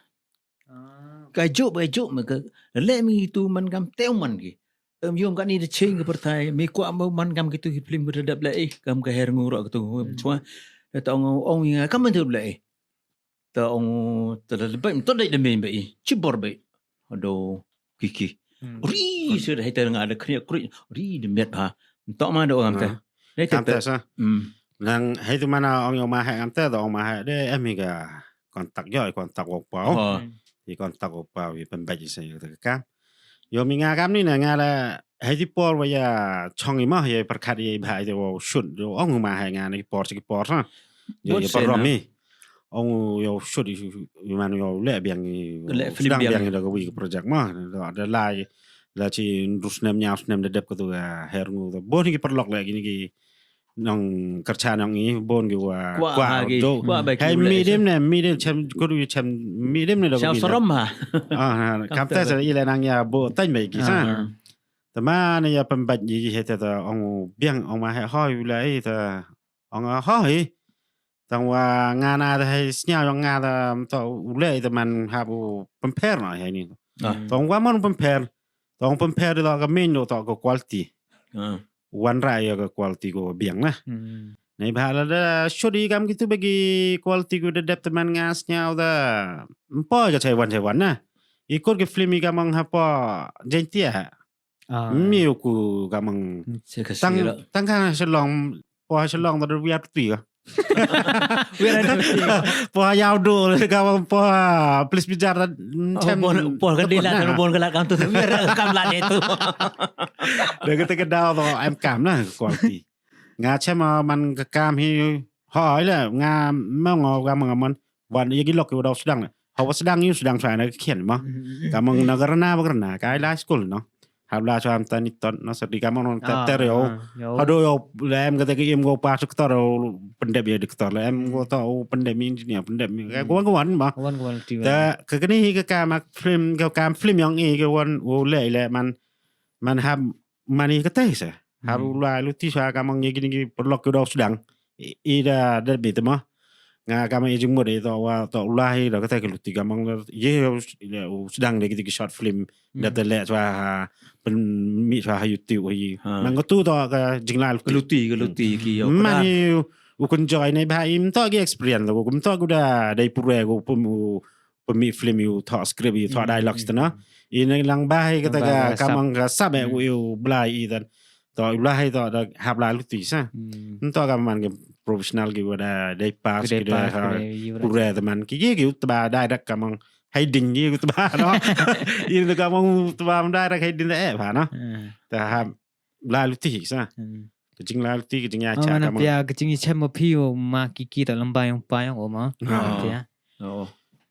Ah. Kai juk bai juk ma ka, le mi tu man kam teu man ki. Em yom ka ni da ching ka pyrthai, mi kwah mo man kam ki tu ki film ka da dep le i, kam ka her ngu ro ka tu Hmm. chwa. Da ta ong, ong i nga kam man tu le i. Ta ong, ta da bai, ta da da me bai i, chibor bai. Ado, ki ki. Hmm. Ri, sir, hai ta nga da khnia kri, ri da met ha. Ta ma do kam ta. Ah. Dei kam ta. Ta sa. Hmm. Nang hai tu mana ong yow ma hai kam ta, ta ong ma hai de, em hi ka kontak yo, kontak wok pau. Oh. Hmm. I kontak wok pau, i pynbait i sa yo ta ka kam. Yo mi nga kam ni na nga la, hai ti por wa ya chong i ma, ya pyrkhat i bha i te wa shoot, yo ong ma hai nga ni por chi ki por ha. Yo, Bon yo sen, parom ha? I. Ong yo shoot i, i man yo le biang i, Le film sdang biang. Biang i da ka wi ka project ma. Da, da lai, da chi ndu snem nyaw snem da dep ka tu ka her ngu da. Bon ki paralok le kini ki nong kyrchan nong i, bon ki wa Kwah kwah ha ki, do. Kwah ba ki Hai u le mi sa. Dim ne, mi dim chem, kudu chem, mi dim ne da Chao ka wi da. Sarom ha. Ah, ha, Kam kam ta ta sa sa. I le nang ya bo tang bai ki sa. Ah. Ta ma ne ya pynbait i he ta ta ong biang ong ma he hoi u le i ta ong a hoi. Tang wa nga na da hai sñiaw yong nga da, mm, to u le i ta man hap u pynpher no hai ni. Ah. Tong wa man u pynpher. Tong pynpher da ka min do to ka quality. Ah. Wan ra ya ka quality ko biang na. Hmm. Nei bha la da shoot i kam ki tu ba ki quality ko da dep ta man nga sñiaw da. Mpo ka chai wan chai wan na. I kut ki film i kam ong ha po Jaintia. Ah. Mi u ku kam ong Che ka tang, sira. Tang ka Shillong, po Shillong da wi atu ti ka. Wi atu ti ka. Po yaw do ka po, please bijar da, mm, Oh, chem bon, po ka da di la, na. Bon ka la kam tu, wi ra kam la de tu. Da ka te ka daw to em kam na quality. Nga chem, ah, man ka kam hi, ho, ila, nga mong o kam nga man, wan, ya ki lok ki wa daw sdang. Ho wa sdang yu sdang sa na khian ma. Mm, mm, mm. Kam nga na garana, ba garana, ka ila school, no. Hap la sa am tani ton, no, sa di kam nga Ah, ter yo. Ah, yo. Hado yo, le em ka te ki im go pa doktor, o, pyndep ya doktor, le em go to, o, pyndep engineer, pyndep, ka Mm. go go wan ma. Wan go wan ti Ta, wan. Ka kani hi ka kam ak film, ka kam film yong i, ka wan, o, le, le, man, man hap, man i ka te sa. Hap Hmm. u lai luti sa kam nga ye kini ki paralok ki daw sdang. I, i da, da bit ma. Nga kam nga ye jingmut i to wa, to u lai da ka te ki luti kam nga ye u s-, le u sdang de ki, ki short film. Da Hmm. te le sa ha, pynmih sa ha YouTube hi. Ha. Nang ka tu to ka jinglai luti. Ka luti, ka luti Hmm. ki yo Man kra. I u, u kun joy nei bha im to ki experience ko, kum to ku da, dei pure ko pum u, pynmih film yu thoh script yu thoh Hmm, dialogue hmm, ta na. Hmm. I na lang bha hi ka ta Lang bha ka ka sap. Kam nga ka sap e Hmm. u yu blai i tan. To u blai to da hap la luti sa. Hmm. Nto kam man ki professional ki wa da dei pass Ki dei ki dei pass, ha, ki dei yu pure ra. Ta man ki ye ki u tba direct kam nga hai ding ye u tba no. I na kam nga u tba direct hai ding da e bha no. Hmm. Ta hap la luti sa. Hmm. Ka jingla luti, ka jingya Oh, cha man kam nga. Pia, ka jingya cha ma phi o ma ki ki ta lamba yong pa yong o ma. Ah. Pia. Oh.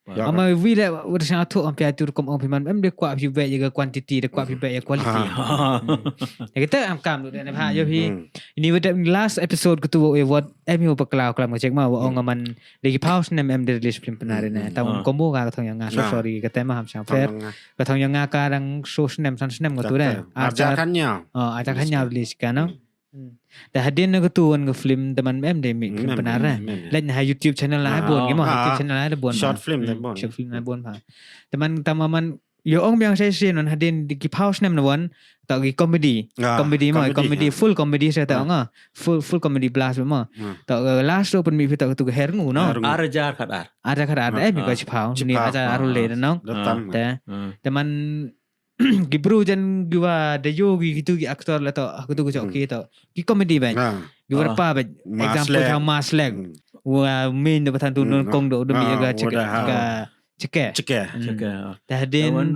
Ya. Ama wi le, wa sa thu am pia tu rukom ong phi man, em de kwah phi be ya ka quantity, de kwah phi be ya quality. Ah. Hmm. Ya kita am kam du de na bha yo phi. Hmm. Ini wa de last episode ka tu wa, wa em yo pa klau klam ka chek ma, wa ong Hmm. man, de ki phaw snem em de release film Pnar Hmm, ne. Hmm. Ta ong Ah. Combo ka thong yong nga, so Ah. sorry, ka te ma ham sang Thong fair. Yong nga. Ka thong yong nga ka dang so snem, san snem ka tu de. Kata. Arjar Arjar. Kanya. Oh, Arjar Kanya release ka no. Hmm. Hmm. Da hadien na ka tu wan ka film da man em de mi Hmm, film em, Pnar em, re. Em, em. Leh na ha YouTube channel la Ah. Bon ki ma, ha Ah. YouTube channel la Bon Short ma. Film de Hmm, Bon. Short film la Bon ma. Da man ta ma man yo ong biang sa sin wan hadien de ki phaw snem na wan ta ki comedy. Ah, Comedy ma, comedy, comedy, ah. Full comedy sa ta Ah. ong ah. Full, full comedy blast ma. Ah. Ta, uh, last tu pynmih phi ta ka tu ka Her Ngu no. Her Ngu. Arjar khat ar. Arjar khat ar, Ah, eh, mi ka ah. Chi phaw, Chi ni phaw, arjar ah, ar le ah. Na no. Da tam. Ah. Te. Ah. Te man ki bru jan ki wa da yo ki, ki tu ki actor la to, ki tu ki chok Hmm. ki to. Ki comedy ba. Ah. Ki wa Ah. Pa ba. Ma Example Slek. Tha Ma Slek. Hmm. Wa min da ba than tu Hmm, nun ah. Kong do, do mi Ah, ka wa chek da ha. Ka Cheke. Cheke. Cheke. Te hadien.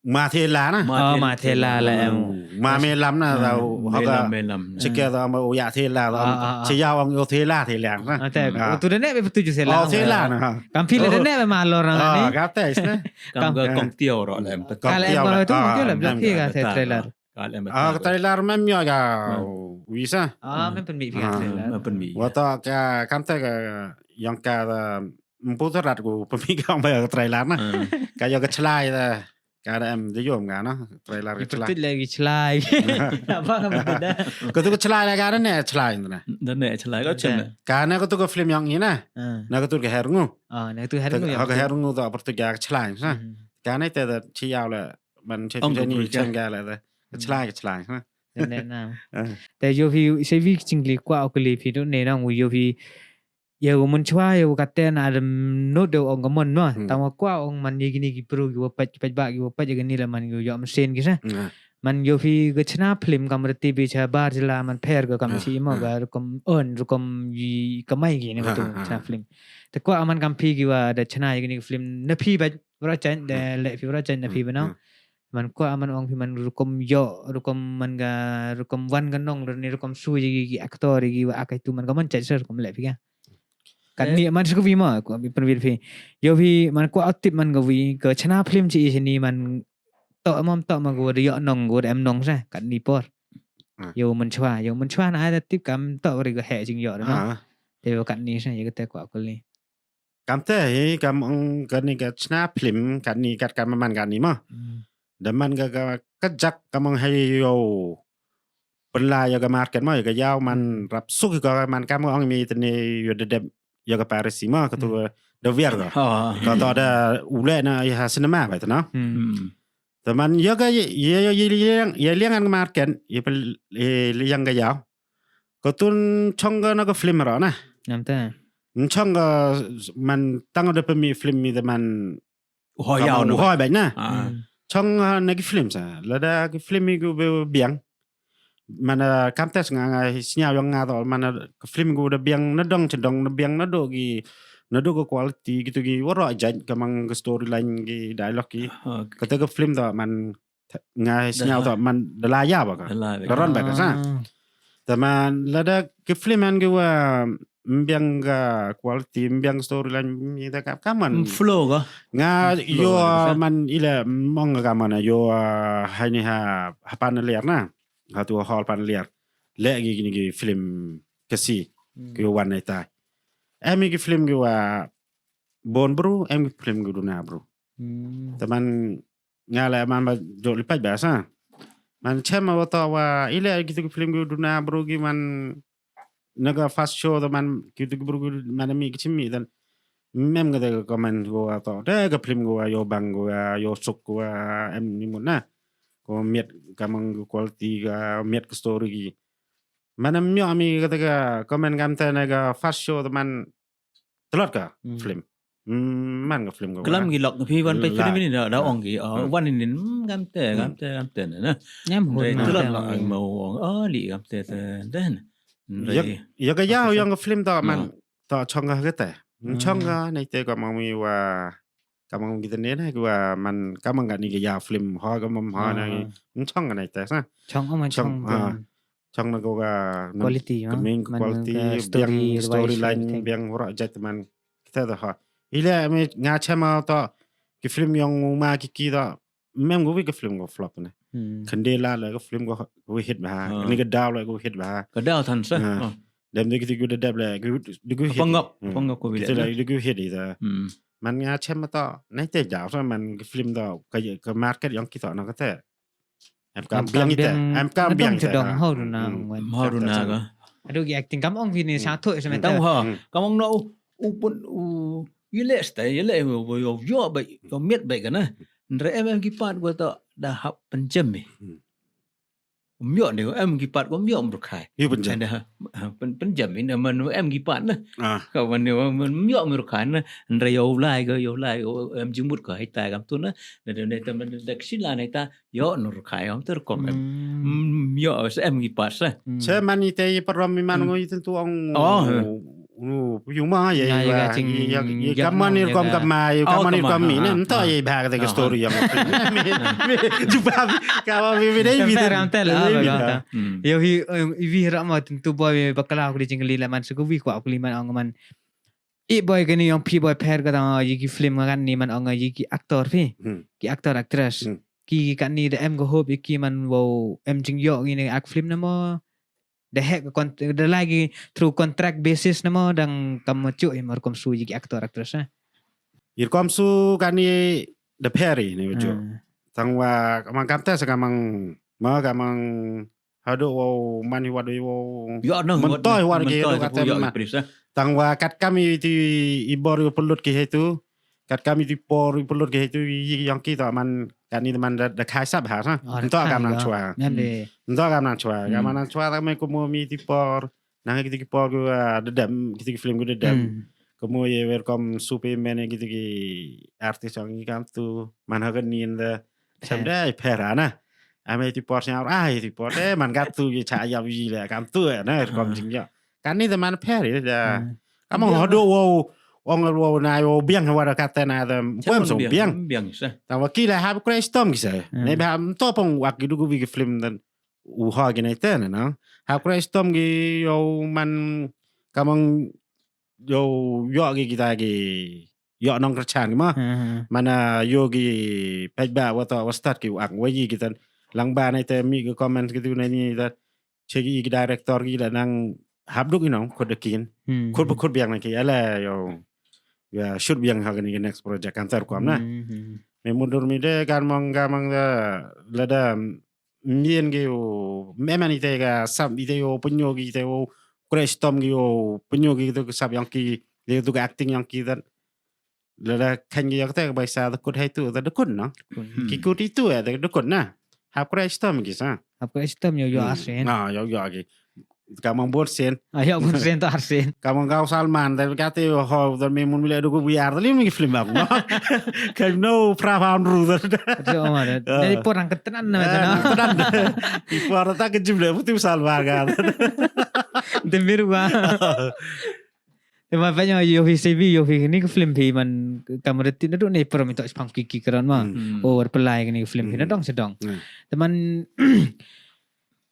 Ma Thela na. Oh, Ma Thela la em. Ma Melam na, da, me hoka. Lam, me lam. Cheke da ma u ya Thela da. Ah, ah, ah. Che ya ong u Thela Thela na. Ah, te, tu da ne be tu ju Thela. Oh, Thela na. Kam phi le da ne be ma lor na ni. Kam ka Kong Tiaw ro lem. Ka lem ko tu ju lem, phi ka trailer. Ka lem. Ah, trailer mem yo ya. Wisa. Ah, mem pynmih phi ka trailer. Mem pynmih. Wa ta ka kam te ka yang ka da mpu tarat ku pynmih ka ba trailer na. Ka yo ka chlai da. Ka da em de yom ka na trailer ka chlai. Betul lagi chlai. Apa ka betul dah? Ka tu ka chlai la ka da ne chlai na. Da ne chlai ka chem. Ka na ka tu ka film yang ina. Na ka tu ka Her Ngu. Ah, na ka tu Her Ngu. Ka Her Ngu da pertu ka chlai sa. Ka na te da chi yaw la man che tu ni chen ka la da. Ka chlai ka chlai sa. Te yo phi se wi chingli kwah o kli phi tu ne nang yo phi. Yow mynchwa yow katen ar nut de ong ka mon mo. Tang wa kwah ong man ye kini ki bru ki wa pait pait ba ki wa pait ye kini la man yow yoh machine ki sa. Man yow phi ka chna film kam reti bi cha bar jila man pher ka kam chi mo ka rukom earn rukom yi kamai ki ne ka tu chna film. Te kwah man kam phi ki wa da chna ye kini film na phi ba bra chan de le phi bra chan na phi ba no. Man kwah man ong phi man rukom yoh rukom man ka rukom wan ka nong ni rukom su ye ki actor ye ki wa akai tu man ka man chat sa rukom le phi ka. Kat ni man sku wi ma, ko bi pynwit phi. Yow phi man kwah tip man ka wi ka chna film chi i ni man to mam to ma ko da yoh nong ko da em nong sa kat ni por. Yow mynchwa yow mynchwa na da tip kam to ri ka he jing yoh na. Te yow kat ni sa ye ka te kwah kuli. Kam te hi kam ong ka ni ka chna film kat ni kat kam man kat ni ma. Da man ka ka jak kam ong hai yow. Pynla ya ka market ma ya ka yaw man rap suk ka man kam ong mi te ni yow da dep ya ka Paris ma ka tu da wiar ka. Ka to da u le na ya cinema ba te na. Te man ya ka ya ya ya liang an market ya pel ya liang ka yaw. Ka tun chong ka na ka film ro na. Nam te. Chong ka man tang da pynmih film mi te man. Hoi yaw na hoi ba na. Chong na ki film sa. Lada ki film mi ku be biang. Mana kam te nga nga sñiaw yong nga to mana ka film ku da biang na dong cha dong na biang na do ki na do ka quality ki tu ki waro jait ka mang ka storyline ki dialogue ki. Ka te ka film to man nga sñiaw to man da la ya ba ka. Da ron ba ka sa. Te man lada ki film han ki wa mbiang ka quality mbiang storyline mi da ka ka man. Flow ka. Nga yo man ila mong ka man yo hai ni ha ha pan liar na. Ha tu hall pan liar. Le ki ni ki film ka si ki wan na ta. Em ki film ki wa bon bru em ki film ki duna bru. Te man nga le man ba jok li pait ba sa. Man chem ma wa to wa ile ki tu ki film ki duna bru ki man na ka first show te man ki tu ki bru ki man mi ki chim mi dan mem ka te ka comment ko wa to te ka film ko wa yo bang ko wa yo suk ko wa em ni mun na ko miet ka mang ko quality ka miet ka story ki man em yo mi ka te ka comment kam te na ka first show te man Tlot ka film. Man ka film ka. Kelam ki lok phi wan peit film ni da ong ki wan ni kam te kam te kam te na. Tlot lok mo ong oh li kam te te den. Ya ka ya yang ka film ta man ta chong ka te. Chong ka nei te ka mang mi wa ka mang ki te ne na ki wa man ka mang ka ni ka ya film ha ka mam ha na chong ka nei te sa. Chong o man chong. Chong na ko ka quality ka main quality biang storyline biang wara jait man kita da ha ile me nga chema to ki film yong ma ki ki da mem ko wi ka film ko flop ne khande la la ka film ko wi hit ba ni ka daw la ko hit ba ka daw than sa dem de ki de dep le de ko hit pangap pangap ko wi de ko hit da man nga chema to nai te jaw sa man ki film da ka market yong ki to na ka te Em kam biang ite. Em kam biang ite. Dong hau duna. Hau duna ka. Adu ki acting kam ong phi ni sa thoi sa menta. Kam ong no u pun u yele sta yele yo yo bai yo miet bai kana. Ndre em em ki pat ko to da hap penjem mi. Myo ni em ki pat ko myo mrukhai. Yu penjem. Penjem ni man em ki pat na. Ka man ni myo mrukhai na. Ndre yo lai ko yo lai em jimut ko hai tai kam tu na. Ndre ne ta man da ksila ne ta Yo nur kai om ter kom em. Yo se em ki pas eh. Se man ite i parom mi man ngo i tentu ong. Oh. U, yung ma, ya, ya, ya, ya, ya, kaman ni kom kama, ya, kaman ni kom mi, nem to, ya, bha ka story yang. Jubab, kawa mi, mi, mi, mi, mi, mi. Yo, hi, i wi ra ma, tu boy, bakla, ku di jingli la man, su ku wi, ku, ku li man, ong man. I boy, kani yong phi boy, pher ka tang, yi ki film kan ni man, ong, yi ki actor phi. Ki actor, actress. Ki kan ni da em ko hope, ki man, wow, em jing yo, ngi ni ak film na mo. Da hek kon-, da lagi through contract basis na mo dang kam mo chu i mar kom su yi ki actor actress, eh. Ir kom su kani da pher i ni mo chu. Tang wa kamang kamte sa kamang ma kamang hadu wow man hi wadu wow. Yo, no, man toy war ke hadu kate ma. Tang wa kat kami ti i bor yu pulut ke hetu. Kat kami ti por i pulut ke hetu i yong ki to man kani man da, da khai sap ha sa. Nto kam nang chwa. Nto kam nang chwa. Kam nang chwa ta me kumo mi ti por. Nang ki ti por ku, ah, da dem, ki ti film ku da dem. Kumo ye wer kom supe men ki ti artist yong ki kam tu man ha ka nin da. Sam da i pher ana. Ame ti por sñiaw, ai, ti por, eh, man ka tu ye cha yap yi le kam tu, eh, na, kom jing yo. Kani da man pher i da. Kamang hadu wow, ong wow na wow biang wa da kate na da, poi so biang. Biang sa. Ta wa ki la hap kre stom ki sa. Ne ba to pong wa ki du ku bi ki film dan u ha ki na te na, no. Hap kre stom ki yo man kamang yo, yo ki kita ki, yo nong kerchan ki ma. Mana yo ki pej ba wa to wa start ki wa ak wa yi ki tan. Lang ba na te mi ki comment ki tu na ni ta. Che ki director ki la nang hap duk i nong, khut da kin. Khut ba khut biang na ki, ala yo. Ya, shoot biang ha kani ki next project kan tar kom na. Me mundur mi de kan mong ka mong da, la da, mien ki yo, me man ite ka, sam ite yo, punyo ki ite yo, kre stom ki yo, punyo ki tu ka sap yong ki, de tu ka acting yong ki dan. Lada khan ki yak te ka bai sa da kut hai tu, da kut na. Ki kut itu ya, da kut na. Hap kre stom ki sa. Hap kre stom yo, yo arsen. Na, yo, yo ki. Kamang bon sen. Ah, yo bon sen to arsen. Kamang kau Salman, da kate yo ho, da me mun mile du ku biar, da lim ki film aku. Kan no pra pound ru da. Jadi porang ketenan na, eh, na. Ketenan. Di por ta ke jim le, putu Salman ka. De miru wa. Te man pa yo phi C V, yo phi ni ka film phi man kamera ti na du ne pro mi to spang ki ki kran ma. O, war pelai ni ka film phi na dong sedong. Te man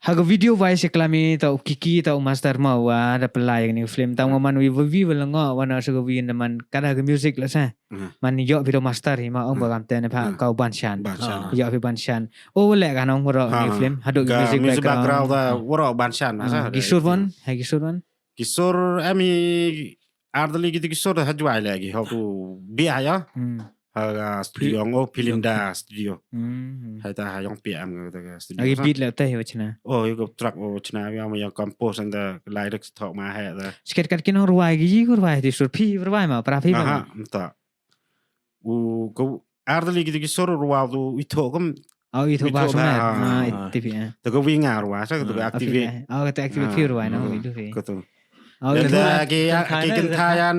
ha ka video wise ya klami ta u Kiki ta u master ma wa da pelai ni ka film. Ta wa man wi wi wa la ngo wa na sa ka wi na man kada ka music la sa. Man yo phi do master hi ma ong ba kam te ne pha kau Ban Shan. Yo phi Ban Shan. O, wa le ka nong waro ni ka film. Hadu ka music background ta waro Ban Shan ma sa. Ki sur wan, ha ki sur wan. Ki sur em hi arteli ki tu ki sur ha Jwai le ki ho tu bia ya. Ha studio ngo Pilinda studio. Hai ta ha yong P M ka studio. Agi beat le te hi wa chna. O, yo ko track o chna ya ma yong compose and the lyrics thok ma hai ta. Sket kat ki nong ruwai ki yi ko ruwai ti sur phi ruwai ma pra phi ma. Aha, mta. U ko arteli ki tu ki sur ruwa tu i thok kam. Au, i thok ba sumer. Ah, i tipi, eh. Tu ko wi nga ruwa sa tu ko activate. Au, ka tu activate phi ruwa na, wi tu phi. Ko tu. Au, i thok. Ki kenthayan,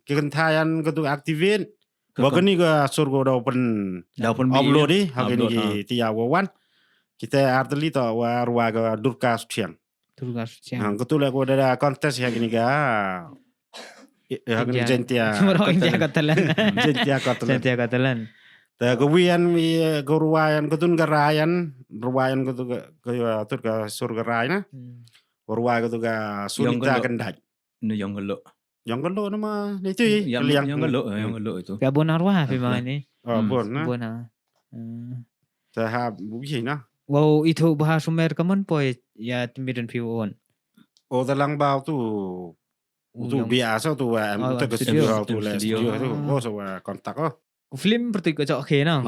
ki kenthayan ko tu activate. Wa kani ka sur ko da open. Da open upload di, ha kini ki tia wa wan. Kita arteli to wa ruwa ka Durka Suchiang. Durka Suchiang. Ha, ko tu le ko da contest ya kini ka. Ya kini Jaintia. Jaintia Katalan. Jaintia Katalan. Jaintia Katalan. Ta ko wian mi ko ruwayan ko tun ka rayan, ruwayan ko tu ka, ko tu ka sur ka ray na. Ko ruwai ko tu ka surita kendaj. Nu yong lo. Yong lo nama ni tu. Yong lo, yong lo itu. Ka bon arwah phi ma ni. Oh, bon na. Bon na. Ta ha bu yi na. Wow, itu bahasa Sumer ka man poi ya temidan phi on. O, ta lang bau tu. Tu biasa tu wa em tu ka studio tu le studio tu. O, so wa kontak o. Ku film pertu ko chok khe no.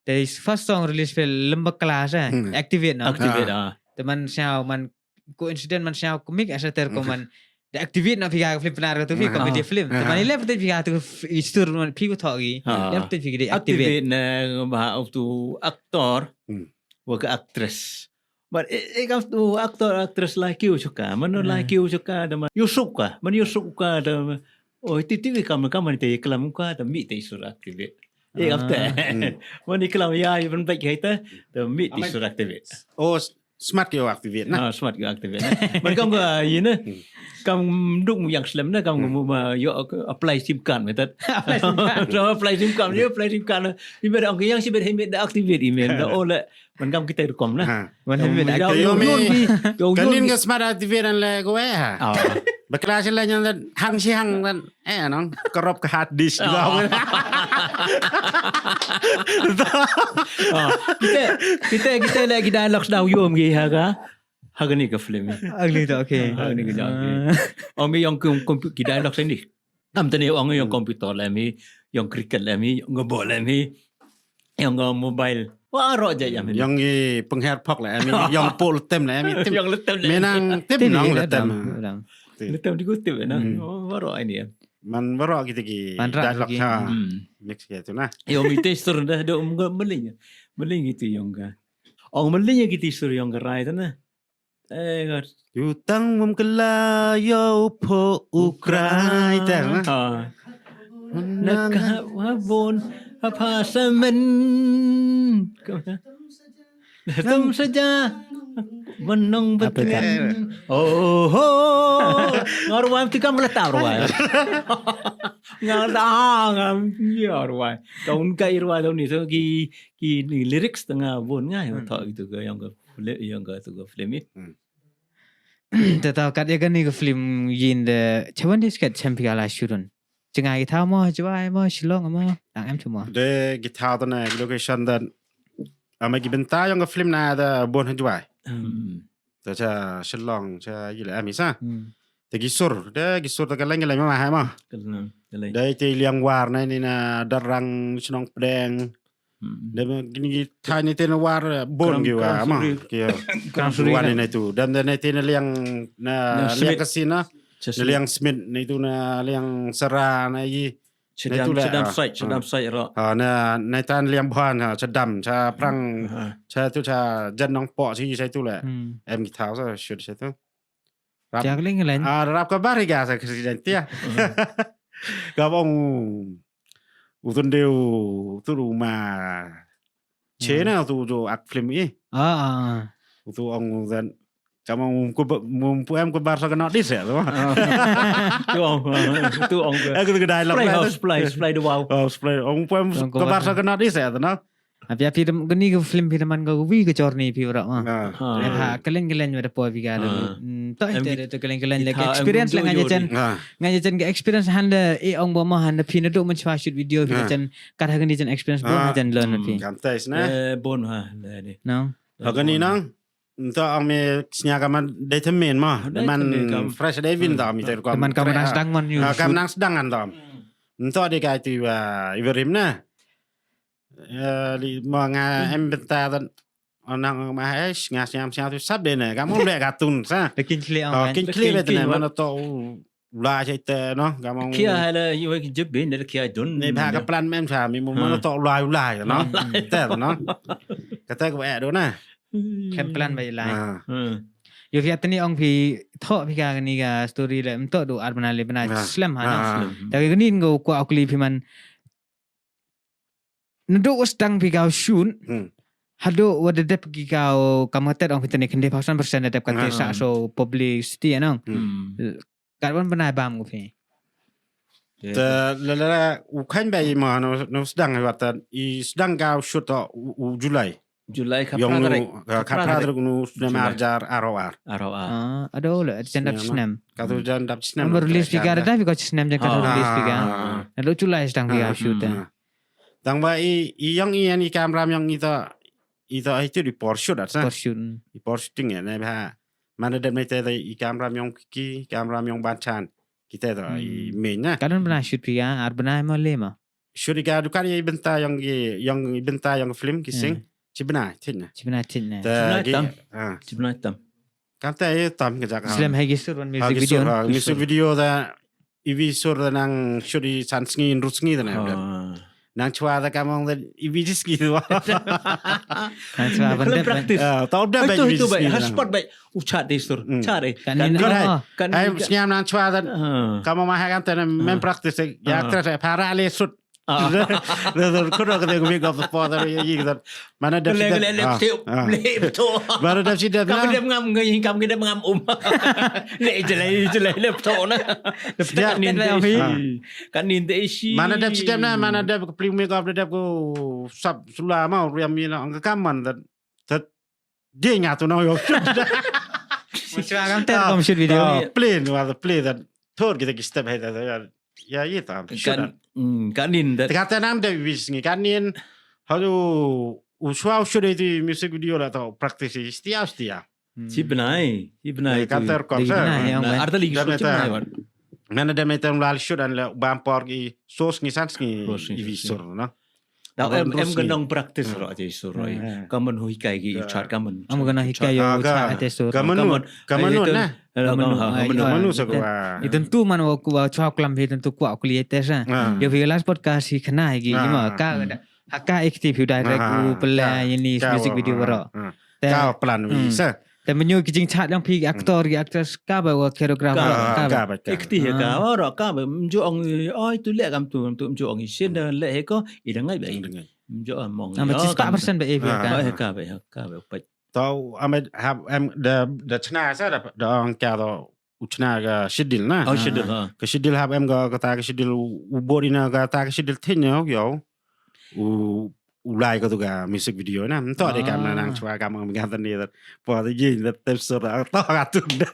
Te first song release film Lembak Kelas, eh. Activate no. Activate, ah. Te man siaw man coincident man siaw komik asa ter ko man. De activate no phi ka film penar ko tu phi comedy film. Te man ile pertu phi ka tu istur man phi ko thoki. Ile pertu phi de activate. Activate na ba tu actor. Wa ka actress. But e, e kam tu actor, actress la kiu chuka. Mano la kiu chuka da man. Yusuk ka. Man yusuk ka da man. O, ti ti kam kam man te klam ka da mi te sur activate. E kam te. Man klam ya, i ban baik hai ta da mi te sur activate. O, Smat ki activate na. Ah, smat ki activate na. Ban kam ka, ye na. Kam duk mu yang slem na, kam mu ma yo apply sim card method. Apply sim card. So apply sim card, yo apply sim card na. Email ang yang si bet himit da activate email da, oh le. Ban kam kita rukom na. Ha. Ban himit da activate. Yo mi. Kanin ka smat activate an le ko eh ha. Ah. Bakla sila yang hang si hang dan. Eh, nong, kerop ka hard disk juga. Ah. Ah, kita, kita, kita lagi dialogue daw yom gi ha ka. Ha kani ka film. Ugly to, okay. Ha kani ka jam. Ah. Ong mi yong kum, kum, ki dialogue sini. Am tani ong yong computer la mi, yong cricket la mi, yong ball la mi, yong mobile. Wa ro ja ya mi. Yong i pengher phok la mi, yong pol tem la mi. Tem. Yong letem la mi. Menang tem nong letem. Letem di ku tip na. Hmm. Oh, wa ro ini ya. Man baroh kita ki. Panrak dialogue ki. Ha. Hmm. Mix gitu nah. Yo, mi te sur dah do melinya. Melinya gitu yong ka. Oh, melinya gitu sur yong ka rai tu nah. Eh, kat. Yutang mum kela yo pho ukrai ter nah. Ha. Nak ha bun apa semen. Tum saja menong betul. Oh, ho. Ngarwai ti kam letak rwai. Ngarwai, ngam, ya rwai. Taun ka irwai taun ni, so ki, ki ni lyrics tengah bun ngai, thok gitu ke yang ke, yang ke tu ke film ni. Te tau kat ya kani ka film yin de, chawan di sket champion la shurun. Chengai ki thaw mo, Jwai mo, Shillong mo, dang em chu mo. De ki thaw to na, ki location dan. Ama ki bynta yong ka film na da bun ha Jwai. Hmm. Ta cha Shillong, cha yile ami sa. Hmm. Te ki sur, de ki sur ta ka leng ka leng ma ha ma. Ka leng, ka leng. De te liang war na ni na Darrang Shnong Pdeng. Hmm. De ma kini ki thai ni te na war bun ki wa ma. Ki ya. Kram Suri. Wan ni na tu. Dem de na te na liang na liang kasina. Na liang Smith na tu na liang Sara na yi. Chadam, chadam site, chadam site ro. Ha, na, na tan liang bhan, ha, chadam, cha prang, cha tu, cha jan nong po, chi, cha tu le. Hmm. Em ki thaw sa, shoot cha tu. Rap. Cha ka leng ka leng. Ah, rap ka bar hi ga sa, ka si jan tia. Ka bong, u tun deu, tu ru ma. Che na, tu jo ak film i. Ah, ah, ah. U tu ong dan. Kam ong ku ba-, mum pu em ku bar sa ka not dis ya, tu. Ah. Tu ong, tu ong ke. Aku tu kedai lok. Supply, supply, supply de wow. Oh, supply. Ong pu em ku bar sa ka not dis ya, tu, no? Api, api dem, kani ka film phi teman ka wi ka journey phi rak ma. Ha, keleng keleng wada po phi ka. Hmm, to em ite tu keleng keleng lagi experience la ngai jen. Ngai jen ka experience han le e ong bo ma han phi na duk man chwa shoot video phi jen kat ha kani jen experience bo ha jen learn phi. Kam tais na. Eh, bon ha, le ni. No. Ha kani nang. Nto ang me snya ka man dei themen ma, dei man themen kam. Fresh dei vin ta mi ter kam. Teman kam nang sedang man yu. Ah, kam nang sedang an tam. Nto dei ka tu, ah, iberim na. Eh, li ma nga em benta tan. Onang ma hai, nga snya snya tu sab dei na. Kam le ka tun sa. Lekin kle ang. Oh, kan. Kin kle bet na, kin man to. Ulai cha ite, no, ka mong. Kia hala, yu ki jeb bin, le kia dun. Ni bha ka plan mem cha, mi mu mano to ulai, ulai, no? Te, no? Kata ko eh do na. Kan plan bai lai. Ah. Hmm. Yo phi atni ong phi tho phi ka ni ka story le, mto do ar bana le bana slem ha, no? Ah. Ta ki ni ko ko akli phi man. Nadooh wa sdang phi ka u shoot. Hmm. Hadooh wa da dep ki ka u kam ka tet ong phi tani khynde phaw san percent da dep ka te sa so publicity, no? Hmm. Kat wan bnai bam ko phi. Te la la la u khan ba i ma no, no sdang wa ta i sdang ka u shoot to u, u July. July ka phra tarik. Ka phra tarik nu snem ar hajar arphaw ar. Arphaw ar. Ah, ado le, jan dap snem. Ka tu jan dap snem. Number release phi ka da phi ka snem jan ka release phi ka. Ah. Nadooh July sdang phi ka u shoot. Ah. Tang ba i, i yong i, ani kamram yong i to, i to, i tu di por shoot at sa. Por shoot. I por shooting ya, ne ba. Mana dem ne te i kamram yong ki, kamram yong ban chan. Kita to i main na. Kadon bna shoot phi ya, ar bna mo le mo. Shoot i ka dukan i benta yong i, yong i benta yong film ki sing. Chi bna, tin na. Chi bna, tin na. Chi bna tam. Ah. Chi bna tam. Kam te i tam ka jak. Slem hai ki sur wan music video. Music video da Iwi sur da nang shoot i san sngi, ynru sngi da nang. Ah. Nang chwa da kamong da iwi ji sngi da. Nang chwa ban dep practice. Ah, tau dep iwi ji sngi. Hotspot bai. U chat de sur. Chat de. Kan ni kan hai. Kan hai sngam nang chwa da. Kamong ma ha kan te na mem practice. Ya tra sa para le sut. Ah. Dah, dah, dah, kena kata aku make up the spot, tapi ya, ya, kita. Mana dah Kena, sih dah? Kena, Ah, lip, ah. Lip tu. Mana dah sih dah, Kamu nah? Dah ngam ngai, kamu dah ngam um. Lip jelai, jelai lip tu na. Sejak Kat nin ni te dah isi. Ah. Kat nin te isi. Mana dah sih dah, nah? Mana dah kepli make up dah, dah ku sap sula mau riam ni na, angka kaman dah. Dah dia nyatu na, yo, shoot dah. Macam kam ter Ah, kom shoot video. Ah, play, no, ada play dah. Thor kita ki step hai dah, dah. Ya, ya, tam. Shoot Kat, dah. Hmm, kat nin dah. Te kata nam dah wis ngi kat nin. Hadu, uswa uswa dah itu music video lah tau practice setia, setia. Hmm. Si benai, si benai Eh, tu. Kata rekod Lagi sa. Benai, yang Nah, man. Arta lagi Dah shoot si meta. Benai, wan. Mana dah meta mlal shoot dan le bampor ki sos ngi sans ngi Sos ngi, i sos ngi. Visor, no? Tau em, em Terus ngi. Kenong practice Hmm. ro je sur ro. Hmm. Kaman hui kai ki Ya. Chat kaman. Am kenong hikai yo Ah, ka. Chat ate sur. Kaman Kaman, nu, kaman ai, nu itu, na. Hello, Kaman nu, kaman, ai, kaman nu. Kaman nu ai, sa itu. Kwa. Itu tu man wa ku wa chwa klam hi itu tu kwa ku li tes, ah. Ah. Yo vi last podcast hi khana hi ki Ah. ma ka Hmm. ka da. Haka active yu direct Ah, u pela ka, ini ka music wa, video ah, ro. Ah. Te Ka plan wi Hmm. sa. Te menyu ki jingchat yang phi Hmm. Actor ki actress ka ba wa choreographer Ka, ka ba. Ka ba ka. Ikti he ka, Ah. Ora ka ba, mjo ong, oi, tu le kam tu, tu mjo ong isin da le he ko, i da ngai ba i. Dengai. Mjo ong. Ama Ya, chista kam persen ba e Ah. ka. Ba he ka ba, he ka ba, pa. Tau, ama hap em da, da chna sa da, da ong ka da u chna ka schedule na. Oh, schedule, Ah. Ha. Ka schedule hap em ka, kata ka schedule u, u bor ina kata ka schedule thin yo, yo. U, u lai ka tu ka music video na. Mto de kam na nang Ah. Chwa kam ang mengatan ni. Po tu jing da tep sur da. To ka tu da.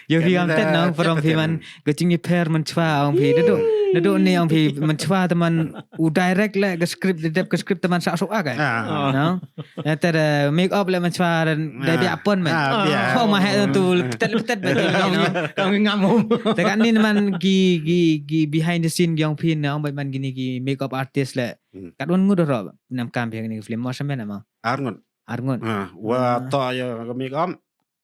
Yo phi Kan am da tet nang from phi man. Ka jing i pher man chwa ong phi. Dadu, dadu ni ong phi man chwa te man u direct le ka script, de dep ka script te man sa so a ka. Ah. No? Ya te da make up le man chwa ren de Ah. Bia pon man. Ah, bia. Kho ma he tu tet tet ba tu, no? Kam ngam um. Te kan ni man ki, ki, ki behind the scene yong phi na ong ba man kini ki make up artist le. Hmm. Kat wan ngut ro nam kam phi ni film mo samen ama. Arngut. Arngut. Ah, wa Ah. To ya ka make up.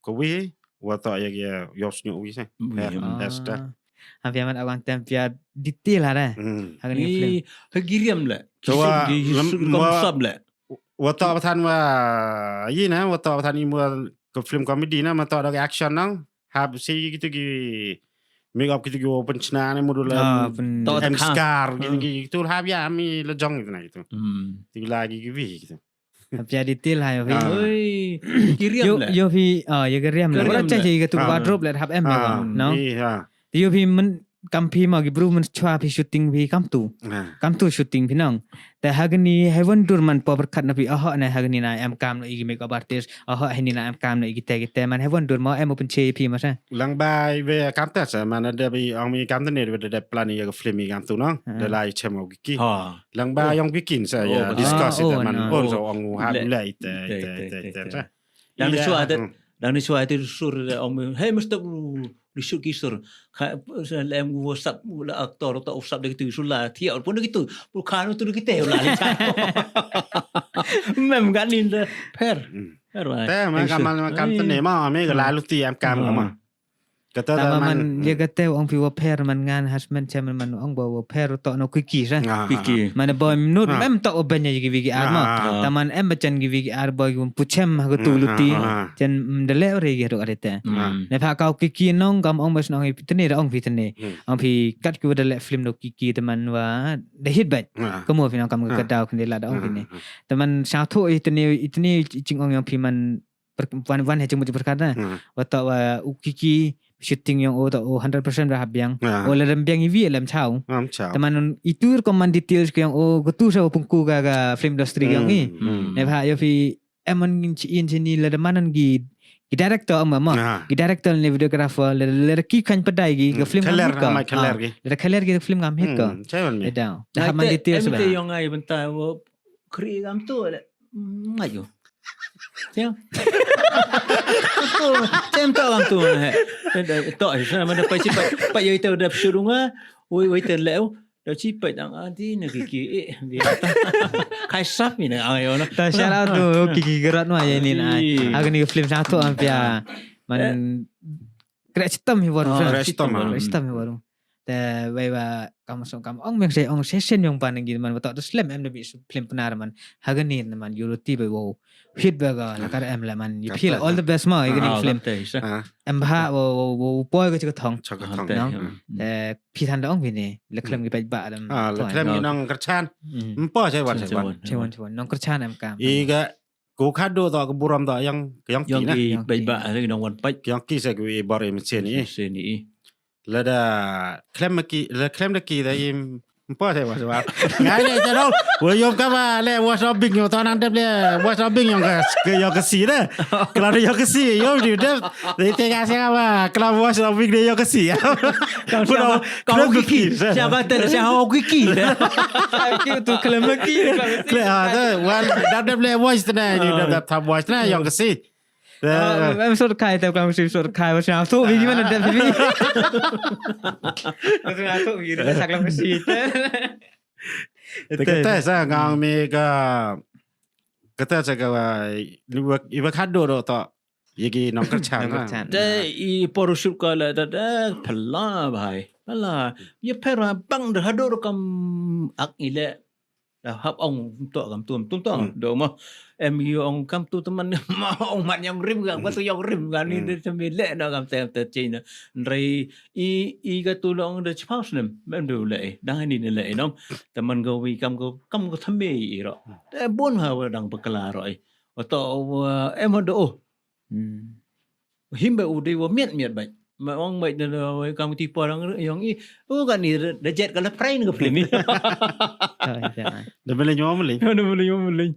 Ka wi, wa to ya ki yos nyu wi se. Wi, Her, hmm. Esther. Ah. Am pia man awang tem pia detail ha re. Hmm. Ha kani film. Ni, ha giriam le. So wa, Ki lem, su-, wa, konsep le. Wa to pathan wa, yi na, wa to pathan i wa ka film comedy na, ma to da ka action nang. Hap si kitu ki make up kitu ki wa pen chna ne modul Ah, em, pen To em kha. Scar, kitu, Hmm. Kitu hap ya, ami le jong kitu na kitu. Hmm. Ti lagi ki wi kitu. Hap ya detail ha yo phi. Ah. Oi, ki riam Yo, le. Yo phi, ah, yo ki riam Ki le. Wala riam cha le. Cha ka tu Ah. Wardrobe le hap em Ah, le, no? Iya. Ti yo phi men kam phi ma ki bru men chwa phi shooting phi kam tu. Ah. Kam tu shooting phi nong. Te ha kani ha wan dur man po berkat na phi, oh, ne ha kani na em kam no i ki make up artist, oh, ha ni na em kam no i ki te ki te man ha wan dur ma em open che phi ma sa. Lang bai be kam ta sa man da bi ong mi kam ta ne be da plan ya ka film i kam tu nong. Ah. Da lai chem o ki ki. Ha. Lang ba Oh. Yong ki kin sa Oh, ya betul. Discuss Ah, ita oh, man no. Oh, so ong ha Le. Lai ita Ita, ita ita, ita ita, ita ita. Sa. Dang ni Ila, suai te, hmm. Dang ni suai te sur de ong mi, "Hey, mesti u di shoot ki sur." Ka, sa le em WhatsApp, le aktor ta WhatsApp de kitu sur la, thiau pun de kitu. Pun kanu tu de kitu la le. Mem kan ni de per. Hmm. Per ba. Te ma Em kamal sur. Ma kam te ne ma, me ka la lu ti am kam ka ma. Hmm. Kata Tama da man, man, ya hmm. Kata ong phi wa pher man ngan husband chairman man ong ba wa pher to no kiki sa. Ah, Kiki. Ah. Mana boy mnut Ah. Mem to wa banya ki wi ki ar ma. Ah, ah. Taman em bachan ki wi ki ar boy ki puchem ha ko tu Ah, luti. Ah, ah. Chen, mm, dele ore ki ro arete. Ah. Ne pha kau kiki nong kam ong bas nong i pitne da ong pitne. Hmm. Ong phi kat ki wa dele film do kiki taman wa da hit bat. Ah. Kamu phi nong kam Ah. Ka dau kende la da ong Ah, phi ne. Ah. Taman sa tho itne, itne ching ong yong phi man per-, wan, wan he jingmut jingpyrkhat na. Hmm. Wa to wa u kiki shooting yong o to o hundred percent ra hap biang. Ah. O la rem biang iwi lem chau. Am chau. Taman itu rekoman details ke yong o ketu sa pungku ka, ka film industry yong Hmm, i. Hmm. Ne pha yo phi emon ngin chi in chini la demanan gi, gi director am ma. Ah. Gi director ne videographer le, le ki kan padai gi, ka Hmm. Film Khaler, ngam hit ko. Amai khaler Ah. Gi. Le khaler gi film ngam hit ko. Hmm, chai wan mi. Edau. Dah man details ba. Em te yong ai benta wo kri ngam tu le. Ngai yo. Tiang. Tu, tem to lam tu he. To, sana mana pai si pai, pai yo ite udah surunga, wei, wei te leu. Da chi pai dang adi na kiki, eh, dia. Kai sap ni na, ayo na. Ta shout out tu, kiki gerat ma ya ni na. Ih. Aku ni film satu am pia. Man, Eh. Kre chitam hi waru. Ah, sa. Kre chitam, ah. Kre chitam hi waru. Te wei wa kam song kam ong meng se ong session yong pan ngi man wa to slem em da bi film Pnar man. Hagan ni man yuluti wei wow hit ba ga la kar em la man. Yu phi la all the best ma yu ni film. Em bha wow wow wow poi ka chaka thong. Chaka thong. Te phi than da ong phi ni la klem ki paj ba dam. Ah, la klem ki nong kerchan. Mpo chai wan chai wan. Chai wan chai wan nong kerchan em kam. I ga ku khadu to ka burom to yang yang ki na. Paj ba nong wan paj. Yang ki se ku i bor i mesin i. Mesin i. Lada klem ki, la klem da ki da im mpo te wa wa. Ngai le te dong. Wa yom ka ba le wa so bing yo to nang dep le wa so bing yong ka ke yo ka si da. Kala da yo ka si yo di dep. Dei te ka se ka ba kala wa so bing de yo ka si. Kau kiki, siapa tu? Siapa kiki? Ki tu klem ki. Kle ha da wan dap dep le wa tena ni dap dap tam wa tena yong ka si. Em sort kai te klam si sort kai wa siang tu bigi mana dep bigi. Kata tu bigi da saklam ke si te. Te kata sa ngang mi ka kata sa ka wa iwa khadu do to. Ye ki nong kerchan. Te i porusut ka la da da pala bhai. Pala. Ye phera bang da hadu kam ak ile. Da hap ong to kam tum tum to. Do mo. Em yu ong kam tu teman ma ong man yong rim ga ba tu yong rim ga ni de temi le no kam te te china. Nrei i i ga tu long de chipau snem. Mem du le dang ni le no. Teman go wi kam go kam go temi i ro. Te bon ha wa dang bakla ro i. Oto em do. Him ba u dei wa miat miat bai. Ma ong bai da wa kam ti por ang yong i. U ka ni da jet ka la prai ni ka film i. Da bele nyom le. Da bele nyom le.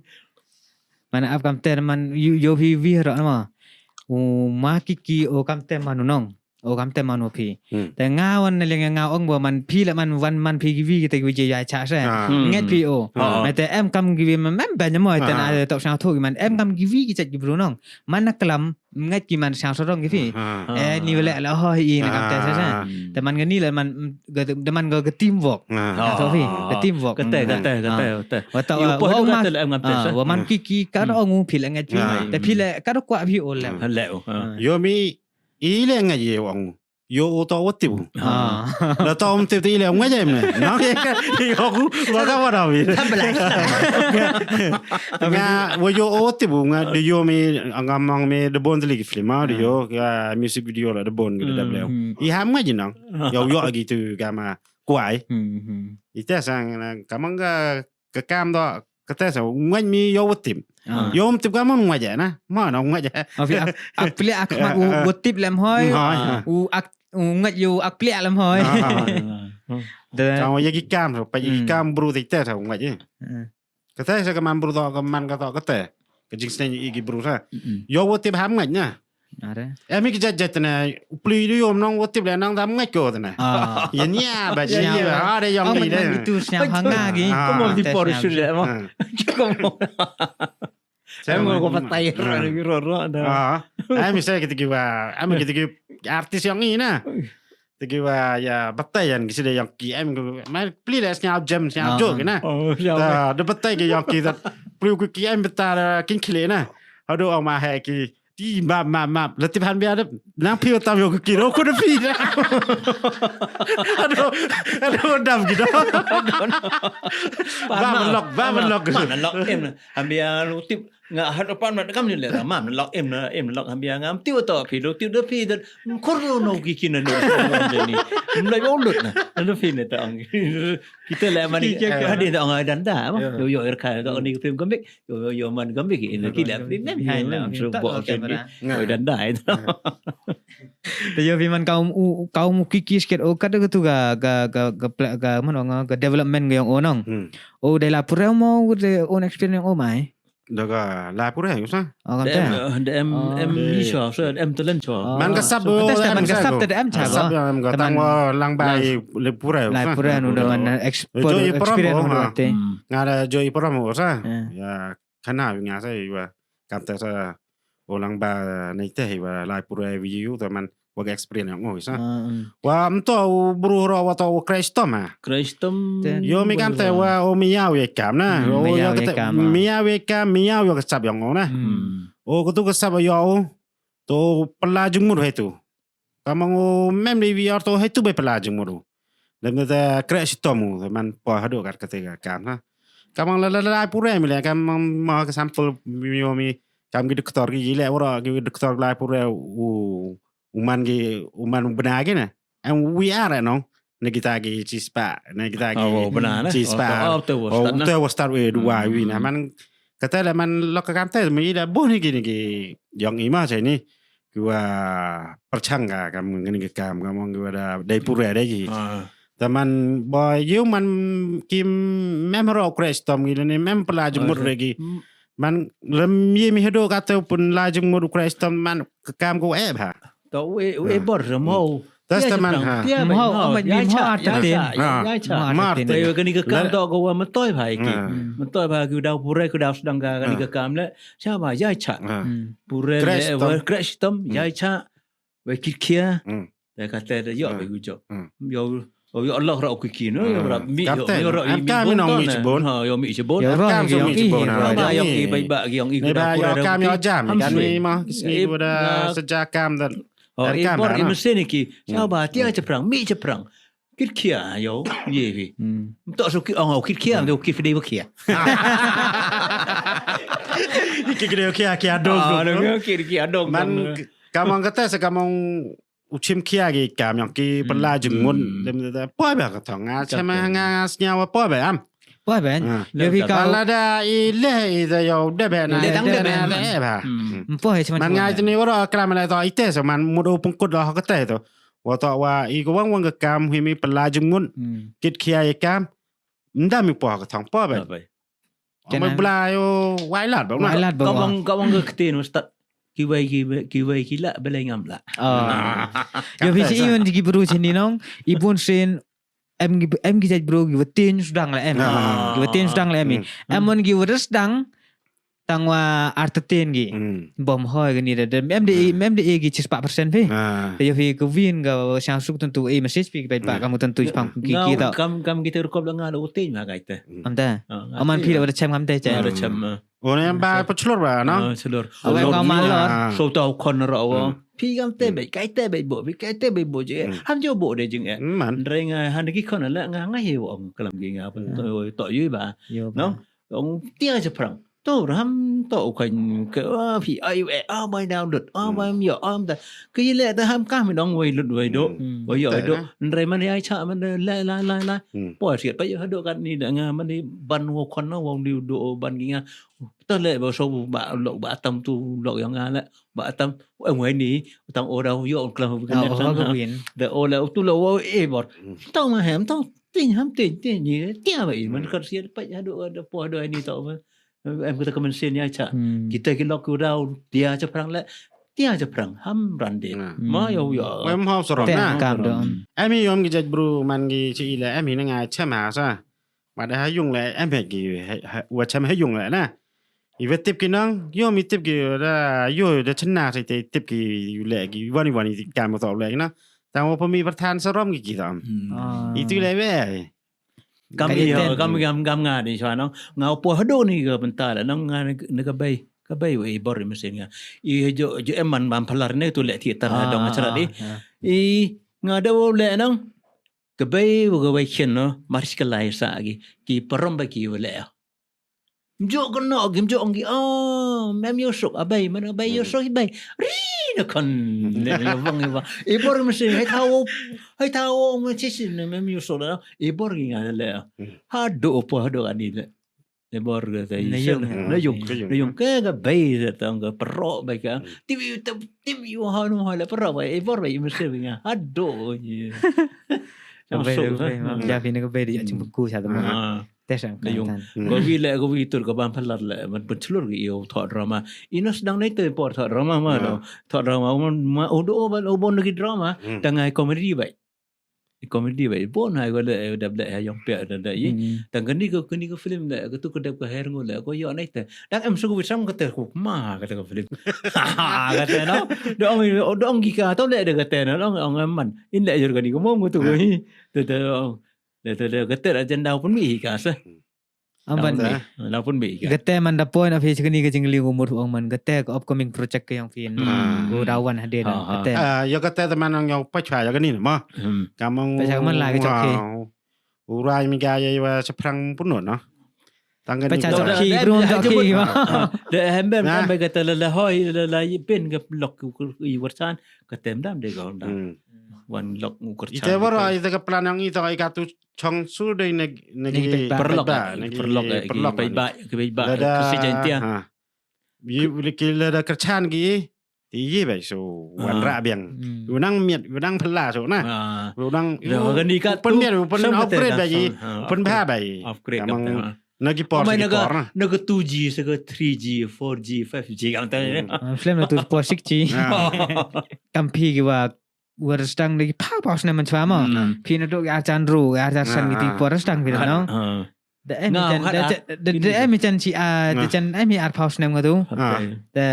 Mana ap kam ter man yu yo phi wi ro ma. U ma ki ki o kam ter man nong. O kam ter man o phi. Te nga wan na leng nga ong wa man phi la man wan man phi ki wi ki te ki wi je ya cha se. Nget phi o. Ma te em kam ki wi man mem ban mo te na tok sang thu ki man em kam ki wi ki chat ki bru nong. Man na klam ngat ki man siang sorong ki phi. Eh, ni wala la ho i na kam te sa sa. Te man ga ni la man, te man ga ka teamwork. Ka to phi, ka teamwork. Kate, kate, kate, kate. Wa to wa man ki ki ka ro ngu phi la ngat phi. Te phi la ka ro kwa phi o la. Yo mi i le ngat ye ong. Yo u to wa tip u. Da to um tip te ile ngai em ne. Na ye ka yo ku wa ka wa da wi. Nga wa yo o tip u nga de yo mi nga mang mi de bon de li ki film de yo ka music video la de bon de da ble. I ham ngai nang. Yo yo agi tu ka ma kwai. Ite sang na ka mang ka ka kam do kate sa ngwaj mi yo wa tip. Yo um tip ka mon ngwaj na. Ma na ngwaj. Afi ak pli ak ma u wa tip lem hoi. U ak ngwaj yo ak pli lem hoi. Ka ya ki kam so pa ya ki kam bru te te sa ngwaj. Kate sa ka man bru do ka man ka to kate. Ka jingsneng i ki bru sa. Yo wa tip ham ngwaj na. Em i ki jat jat na u pli du yom nong wa tip le nang dam ngai ko na. Ya nia ba ji ya ha de yong ni de. Itu sñiaw ha nga gi. Ko mo di por shu le mo. Ko mo. Em ko patai ro ro ro da. Em i sa ki tiki wa, em ki tiki artist yong i na. Tiki wa ya batai yan ki sida yong ki em ko ma pli le sñiaw jem sñiaw jo ki na. Da batai ki yong ki da pli ku ki em bata kin kile na. Hadu ong ma he ki ti map map map la tip han bia da nang phi tam yo ki ro ku da phi da. Hadu hadu dam ki da. Ba lok ba lok. Lok em na. Hambia lu tip nga hat opan mat kam ni le mam lok em na em lok hambia ngam tiu to phi lu tiu da phi da. Kor no ki kin na no ni. Mlai bau lut na. Na phi ne ta ong. Kita le mani hadi ta ong dan da. Yo yo er kha ta ong ni film komik. Yo yo man komik ni ki le film ni. Hai na so bo film ni. Oi dan da. Te yo phi man kau u kau mu kiki sket o kada tu ga ga ga ga man ong ga development ga yong o nong. O de la pura mo de own experience o mai. Da ka la pura yo sa. O kam te. Em em ni so so em talent so. Man ka sap man ka sap te em cha. Sap em ka tang wa lang bai le pura yo. La pura no da man experience no te. Nga da jo i pura mo sa. Ya kana nga sa wa kam te sa o lang ba nei te wa la pura video te man wa ka experience yong o sa. Wa mto u bru ro wa to u Christom ha. Christom. Yo mi kam te wa o mi yaw ye kam na. Mi yaw ye kam mi yaw yo ka sap yong o na. O ko tu ka sap yo o to pala jung mur he tu. Ka mang o mem de wi ar to he tu be pala jung mur. Dem te krek sitom u, te man poi hadooh kat kate ka kam ha. Kam ong la la la pure mi le, kam ong mo ka sample mi mi, kam ki doktor ki le, wara ki doktor la pure u, u man ki, u man bna ki na. Em wi ar no. Ne kita ki chispah, ne kita ki Oh, bna na. Chispah. Oh, oh, te wa Oh, start na. Te wa start wi dua Hmm. wi na. Man kata la man lok ka kam te mi da bo ni ki ni ki yong i ma chai ni. Ki wa perchang ka kam ni ki kam, kam ong ki wa da dai pure dai ki. Ah. Te man boy yu man ki mem ro krek sitom ki ni mem pla jemut Oh, re ki. Hmm. Man lem ye mi hadooh kate pun la jemut krek sitom man ka kam ko e bha. To we, we Hmm. bor mo. Hmm. Tas Tia taman, jemut ha. Tia Mo, mo, amat ya mi mo cha, arta ya tin. cha, Ha. ya cha. Mo arta Mo arta tin. tin. Te kani ka kam La- to ko wa metoi bha ki. Ha. Hmm. Metoi bha ki daw pure ki daw sdang ka kani Ha. ka kam le. Cha ba ya cha. Ha. Hmm. Pure Krek le sitom. wa krek sitom, Hmm. ya cha. Wa kit khia. Hmm. Te kate te yo Ha. ba gu jo. Hmm. Yo, o yo lok ro ki ki no, yo Hmm. ra mi yo, Kate yo na. ro Am i mi kam bon nong to mi na. chibon. Ha, yo mi chibon. Yo Am ro kam yo yo mi i chibon yo na. Ba ro yo i i. ba ba yo i Ne da ba pura yo da kam ki. yo jam, Ham kan sui. mi ma, ki sngi Eh, ko da na seja kam dan. Oh, Ar i kam bor ha, i no? mesin ki. Hmm. Sa ba tia Hmm. chaprang, mi chaprang. Kit khia yo, ye hi. Hmm. Mtok su ki ong, oh, kit khia, Hmm. do kit fidei ba khia. Ki kit khia, khia dong Ah, dong, no, no. kit khia dong Man, dong, no. k-, kamang kata sa kamang u chim khia ki kam yong ki Hmm. pala jngun. Hmm. Dem da, da, poi ba ka thong, nga Ka chama thong. nga, nga snya wa poi ba am. Poi ba. Ah. Yo phi Lada. ka Lada i le i da yo de ba na, Le dang de de ba ba. le ba. Hmm. Hmm. Poi chama Man nga ba. jni wara klam le to i te so man mut u pungkut lo ka te to. Wa to wa i ko wang wang ka kam hi mi pala jngun. Hmm. Kit khia i kam. Nda mi poi ka thong poi ba. Poi ba. Ong Kena. mai bla yo, wai lat ba, Wai lat ba, Ka wa. bang, ka bang ka ktien u stad. Ki wei, ki wei, ki wei ki la, belai ngam la. Oh. Ah. Yo phi Kata si sa. iun ki bru chini nong, i bun sin, em ki, em ki jait bru ki wa tin sdang la em. Ah. Ki wa tin sdang la em. Hmm. Em mon ki wa sdang, tang wa arta tin ki. Hmm. Bom hoi ka ni da, da, em de, Hmm. em de e ki chispah persen phi. Ah. Te yo phi ka win ka sang suk tentu e message phi, ki bai ba Hmm. ka mu tentu chipang ki, Nga ki tau. kam, kam kita rukom la nga da u tin ma kai te. Hmm. Am ta. Ah, nga Aman tin phi ma. la wa da chem kam te cha. Nga da chem, ah. Oh, ne ba Chem. pachlur ba, no? Ah, chlur. Awe Lor ka ma ni, lor. ah. So tau khon ro wa. Hmm. Phi kam te Hmm. bai, kai te bai bo, phi kai te bai bo je. Hmm. Ham jo bo de jing e. Hmm, man. Ndrei nga han ki khon la nga nga ye wa ong kalam ki nga pun Hmm. to, to yu ba. Yo No? ba. Ong tia chaprang. To ram to u khan ke, ah, phi ai we, ah, bai download, ah, Hmm. bai yo, ah, da. Ke le da ham ka mi dong wei lut wei do. Hmm. Hmm. Wei yo Te do. na. Ndrei man ya cha man le, le, le, le. Hmm. Poi siat pa yo do kan ni da nga man ni ban wo khon no, wo ni do ban ki nga. To le ba so ba lok ba tam tu lok yong nga le. Ba tam, em wei ni, tang o da yo klam Oh, ka oh, net ka sang ha. win. Da o le tu lo wo e bor. Hmm. Tau ma hem, tau tin ham tin, tin ni, tia ba i, man Hmm. kar siat pa ya do, da poi do ni tau ba. Em kata ka mensin ya cha. Hmm. Kita ki lok u dau, tia chaprang le, tia chaprang, ham ran de. Hmm. Ma yo yo. Wei mo sorok Te na. kam do. Em i yom ki jait bru man ki chi i le, em i na nga chem ha sa. Ma da ha yung le, em he ki, he, he, wa chem ha yung le na. I wa tip ki nang, yom i tip ki da, yo da chna sa te tip ki yu le ki, wani wani kam to le na. Tang wa pa mi perthan sarom ki ki tam. Hmm. Ah. Itu le we. Kam Ka i, iten. kam, kam, kam nga di chwa nong. Nga poi hadooh ni ka pynta la nong nga ni, ni ka bei. Ka bei wa i bor i mesin nga. I jo, jo em man ban phalar ne tu le theater ha dong Ah, achara ah, di. ah. I nga da wa le nong. Ka bei wa ka bei chen no. Maris ka lai sa ki. Ki parom ba ki wa le. Mjok ka no, ki mjok ong ki. Oh, mem yo sok, a bei, man a bei yo Hmm. sok, i bei. Ri na kon. Hmm. Le yo bang, yo bang. I bor i mesin, hai thaw, hai thaw, ma chi chi, ne mem yo sok la. I bor ki nga le. Hmm. Hadooh poi, hadooh ani le. Ne bor ka ta Na i yung, sen, na na yung, yung. na yung. Ke ka bei sa tang ka perok bai ka. Hmm. Tip yu, tip, tip yu ha no ha le perok bai. I bor bai mesti bai nga. Hadooh ni. Ka bei, Masuk, ka bei, ha? ma, Hmm. ja phi na ka bei di, ya, Hmm. chim ku sa tu ma. Ah. Te sang Na yung. kan. Hmm. Ko wi le, ko wi tur ka ban phalar le, ban pun chlur ki yo thok drama. Ino sdang nei te por thok drama ma Hmm. do. Thok drama, man, ma, o do, o ban, o bon ki drama. Hmm. Tang ai comedy bai. Comedy bai, bon hai ko le, eh, dap le, eh, yong pia da, da, i. Hmm. Tang kani ko, kani ko film le, ko tu ko dap ko her ngo le, ko yo nai te. Tang em su ko sam ko te ko ma, ko te ko film. Ko te no. Dong, dong ki ka, to le de ko te no, dong, ong em man. In le jor kani ko mong ko tu ko Hmm. hi. Te, te, ong. Te, te, te, ko te agenda pun mi hi ka sa. Hmm. Amban. Nang pun bi ka. Kate man da point of view kani ka jingkylli ko mut ong man kate ka upcoming project ka yong phi. Hmm. Ko dawan hadien. Ha, ha. Kate. Ah, ya kate te man yong pachwa ya kani ma. Hmm. Kamang. Pachwa man la ka chok ki. Urai mi ga ya wa chaprang pun no. Tang kani. Pachwa chok ki, bro, chok ki ma. Da hemben kan ba kate la la hoi la la pen ka lok i warsan kate dam de ko dam. Hmm. Wan lok u kerchan. Ite waro, ite ka plan yong ite ka tu chong su de ne, ne ki perlok, ne ki perlok, ki perlok, ki ba, ki ba, lada, kasi Jaintia. Ha. Yi, ki lada kerchan ki, ti yi ba so, wan ra biang. Hmm. Unang miat, unang pela so na. Ah. Unang, da, u, kani ka pen tu miat, u pen upgrade ba yi, ha, u pen bha ba yi. Upgrade. Kamang ka, ha. Na ki por, na ki por na. Na ka two G, sa ka three G, four G, five G, kam ta. Hmm. Ah, film na tu por six G. Ah. Kam phi ki wa War sdang da ki phaw phaw snem man chwa mo. Hmm. Phi na dok ya chan ru, ya chan san ki ti por sdang phi no. Ah. Da em chan, da em chan chi a, da chan em ar phaw snem ka tu. Okay. Da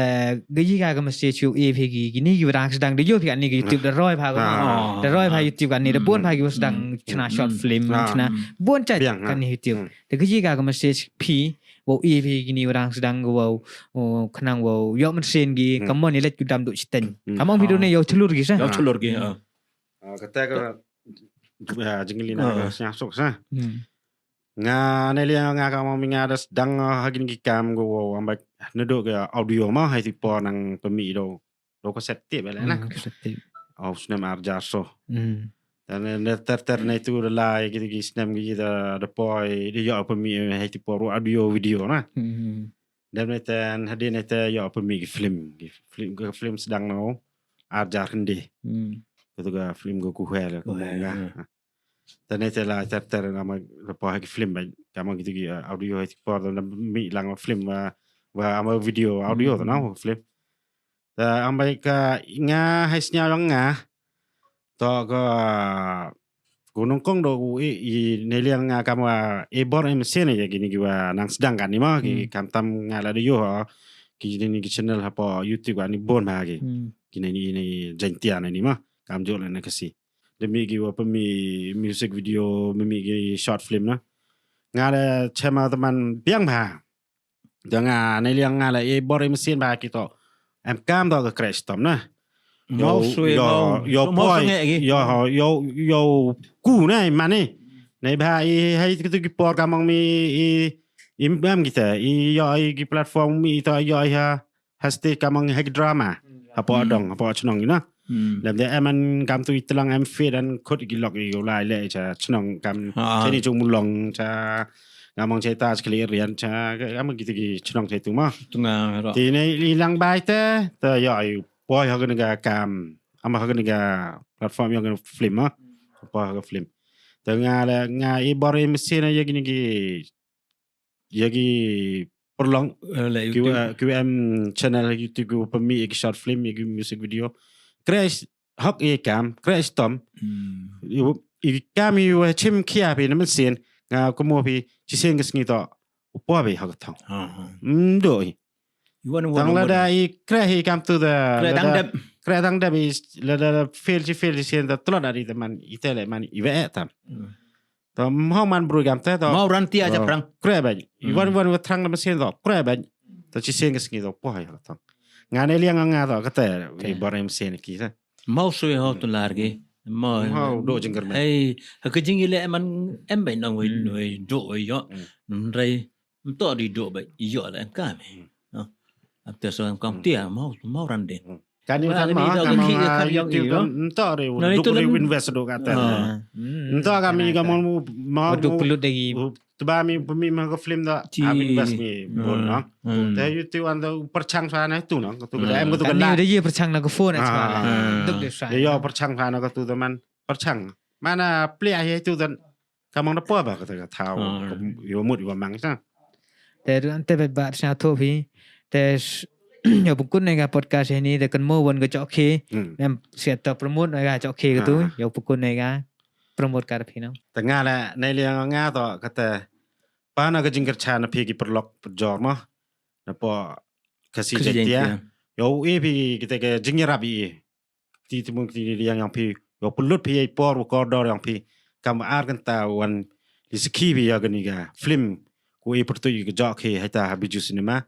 ga yi ka ka message u e phi ki, ki ni ki warang sdang da yo phi ka ni ki YouTube da roi pha ka mo. Ah. Da roi pha YouTube ka ni da bon pha ki sdang chna short film, chna bon chat ka ni YouTube. Da ga yi ka ka message phi wow e phi kini warang sdang ko wow, o, khnang wow yoh mynsiem ki, kamon i leit ku dam duk chiteng. Kamon phi dune yow chlur ki sa. Yow chlur ki, ah. Ah, kata ka, ah, jingkylli na ka sñiawsuk sa. Hmm. Nga ne liang nga kamon mi nga da sdang, ah, ha kini ki kam ko wow, am ba naduk ka audio ma, ha i ti por nang pynmih do. Do ko set tip le na. Hmm, ko set tip. Au snem ar hajar so. Hmm. Te ne ter ter ne tu da lai ki, ki snem ki da, da poi da yoh pynmih ha i ti por audio video na. Hmm. Dem ne te hadien ne te yoh pynmih ki film, ki film, ki film sdang no ar hajar khyndai. Hmm. Ko tu ka film ko Kuhel ko Kuhel, nga. Hmm. Te ne te la ter ter nga ma da poi ki film ba, kamon ki tu ki, uh, audio ha i ti por da pynmih lang film, uh, wa ama video audio tu na film. Ta am ba ka nga ha i sñiaw yong nga. To ka, ku nyngkong do ku i, i ne liang nga kam wa e bor e mynsiem ya kini ki wa nang sdang ka ni ma, ki kam tam nga la da yoh ha ki ni ki channel hapoh YouTube ka ni bon ma ki. Hmm. Ki ni, ni Jaintia ni ma, kam jooh le na Khasi. Da mih ki wa pynmih music video, pynmih ki short film na. Nga da chem ma teman biang ba. Te nga ne liang nga la e bor e mynsiem ba ki to. Em kam to ka kreh chitom na. Yow, yow poi, yow, yow ku na i mane. Ne ba i ha i tu ki por kamon mi i, i em kita, i yoh i ki platform mi i to yoh i ha, ha stage kamon ha ki drama. Hapoh dong, hapoh chnong i na. Hmm. Lem de em an kam tu i tlang em feed an khut ki lok i u lai le cha chnong kam. Ah. Cha ni chung mulong cha ngamong cha ita cha kali rian cha kam ki ti ki chnong cha tu ma. Tu nga ro. Ti ne i lang bai te, te yoh i poi ha kani ka kam. Ama ha kani ka platform yong kani film ma. Poi ha ka film. Te nga le nga i bor e mynsiem ya kini ki ya ki pyrlok, eh, la ki YouTube. Wa, ki wa em channel YouTube ki wa pynmih ya ki short film, ya ki music video. Kreh hok ya kam, kreh chitom. Hmm. I wa, i kam i wa chim khia phi na mynsiem, nga kumo phi, chisien ka sngi to, u poi phi ha ka thong. Ha, ha. Mm, do i. Tang lada i kreh i kam tu da, kreh tang dep. Kreh tang dep i, lada fail chi fail chisien da tlot ari te man, i te le man, i wa e tam. Hmm. To mhaw man bru kam te to. Mhaw ran tia ja prang. Kreh bait. I wan wan wa thrang na mynsiem to. Kreh bait. To chisien ka sngi to poi ha ka thong. Nga ne liang nga to kate i bor e mynsiem ki sa. Mhaw sui ho tu lar ki. Mhaw do jingkyrmen. Ei, ha ka jingile man em bait nong wei, wei do wei yoh. Nrei. Mto di do bait yoh la em kam. No. Ap te so em kam tia mhaw, mhaw ran de. Kani ma than ma, YouTube, mto re, duk re invest do kata. Mto kami kamon mu, ma duk pelut de gi. Tu ba mi, mi ma ka film da, am invest mi bon, no. Te YouTube an da perchang sa na tu, no. Tu da em ko tu kani da ye perchang na ka phone sa. Duk de sa. Yo perchang sa na ka tu da man perchang. Mana pli ahi tu da kamang da poi ba kata ka thaw. Yo mut yo mang sa. Te ruan te bet bat sñiawthooh phi. Te yow pynkut ne ka podcast ini te kynmaw wan ka chokhe. Em sia to promote ne ka chokhe ka tu. Yow pynkut ne ka promote ka phi no. Te nga la ne liang nga to kata pa na ka jingkyrchan na phi ki pyrlok pyrjor mo. Na po Khasi Jaintia. Yow e phi kita ka jingyarap i. Ti ti mun ti di yang yang phi, yow pynlut phi i por wa kordor yang phi, kam ar kynta wan li sakhi phi ya kani ka film u e pyrtuit i ka jok hi hei ta ha Bijou Cinema.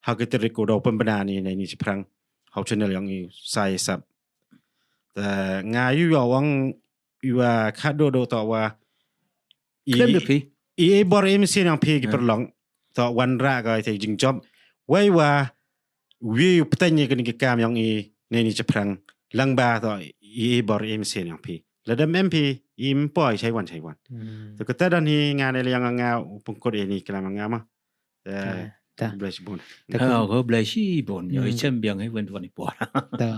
Ha ka tarik u daw pynbna ni nei ni chaphrang. Hau channel yong i Sai Sap. Te nga yu yoh wang iwa khadduh duh toh wa i, khlem da phi, i e bor e mynsiem yong phi ki pyrlok. Toh wanrah ka te jingjop. Wei wa wi u pteng i kani ki kam yong i nei ni chaphrang. Lang ba toh i e bor e mynsiem yong phi. Lada em phi i ym poi chai wan chai wan. Hmm. Te kata don hi nga nei liang nga u pynkut i ni klam nga ma. Te, ah, ta. Khublei chibun. Te, ha, khublei chibun. Yo, hmm, i chem biang hi wen wan i por. Ta.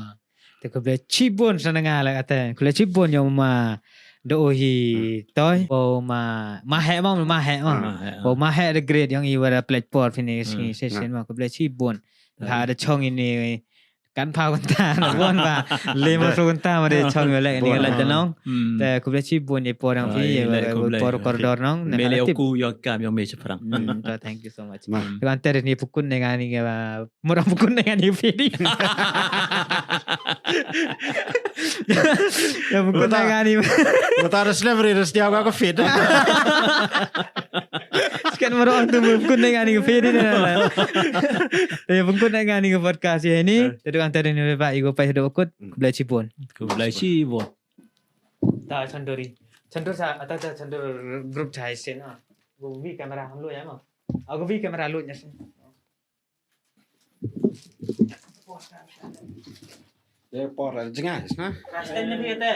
Te khublei chibun sa na nga la kata. Khublei chibun yo ma do hi toi. Hmm. O ma, ma he ma, ma he ma. Ah, ma he, ah. O ma he the great yong i wa da pledge por finish, hmm, ni session ma. Khublei chibun. Ta. Ha da chong i ni kan pha kynta na bon ba. Le ma so kynta ma de chong yo le ni la ta nong. Hmm. Te khublei chibun i por yong phi, ah, i le, i khublei por kordor nong. Me le tip ku yo kam yong me chaphrang. Hmm, ta, thank you so much. Ma. Te ban te ni pukun ne ngani ke ba. Mura pukun ne ngani phi di. Ya pukun ne ngani. Mura da celebrity da setiap ka fit. Sekian mura tu pukun ne ngani phi di na. Te pukun ne ngani ke podcast ini. Te duan te ni ba i ko pa do kut. Khublei chibun. Khublei chibun. Ta chandori. Chandur sa, ata ta chandur group chai sen ah. Go vi camera ham lo ya ma. Ago vi camera lo nya sen. Ye por jngai na. Kasten ni te.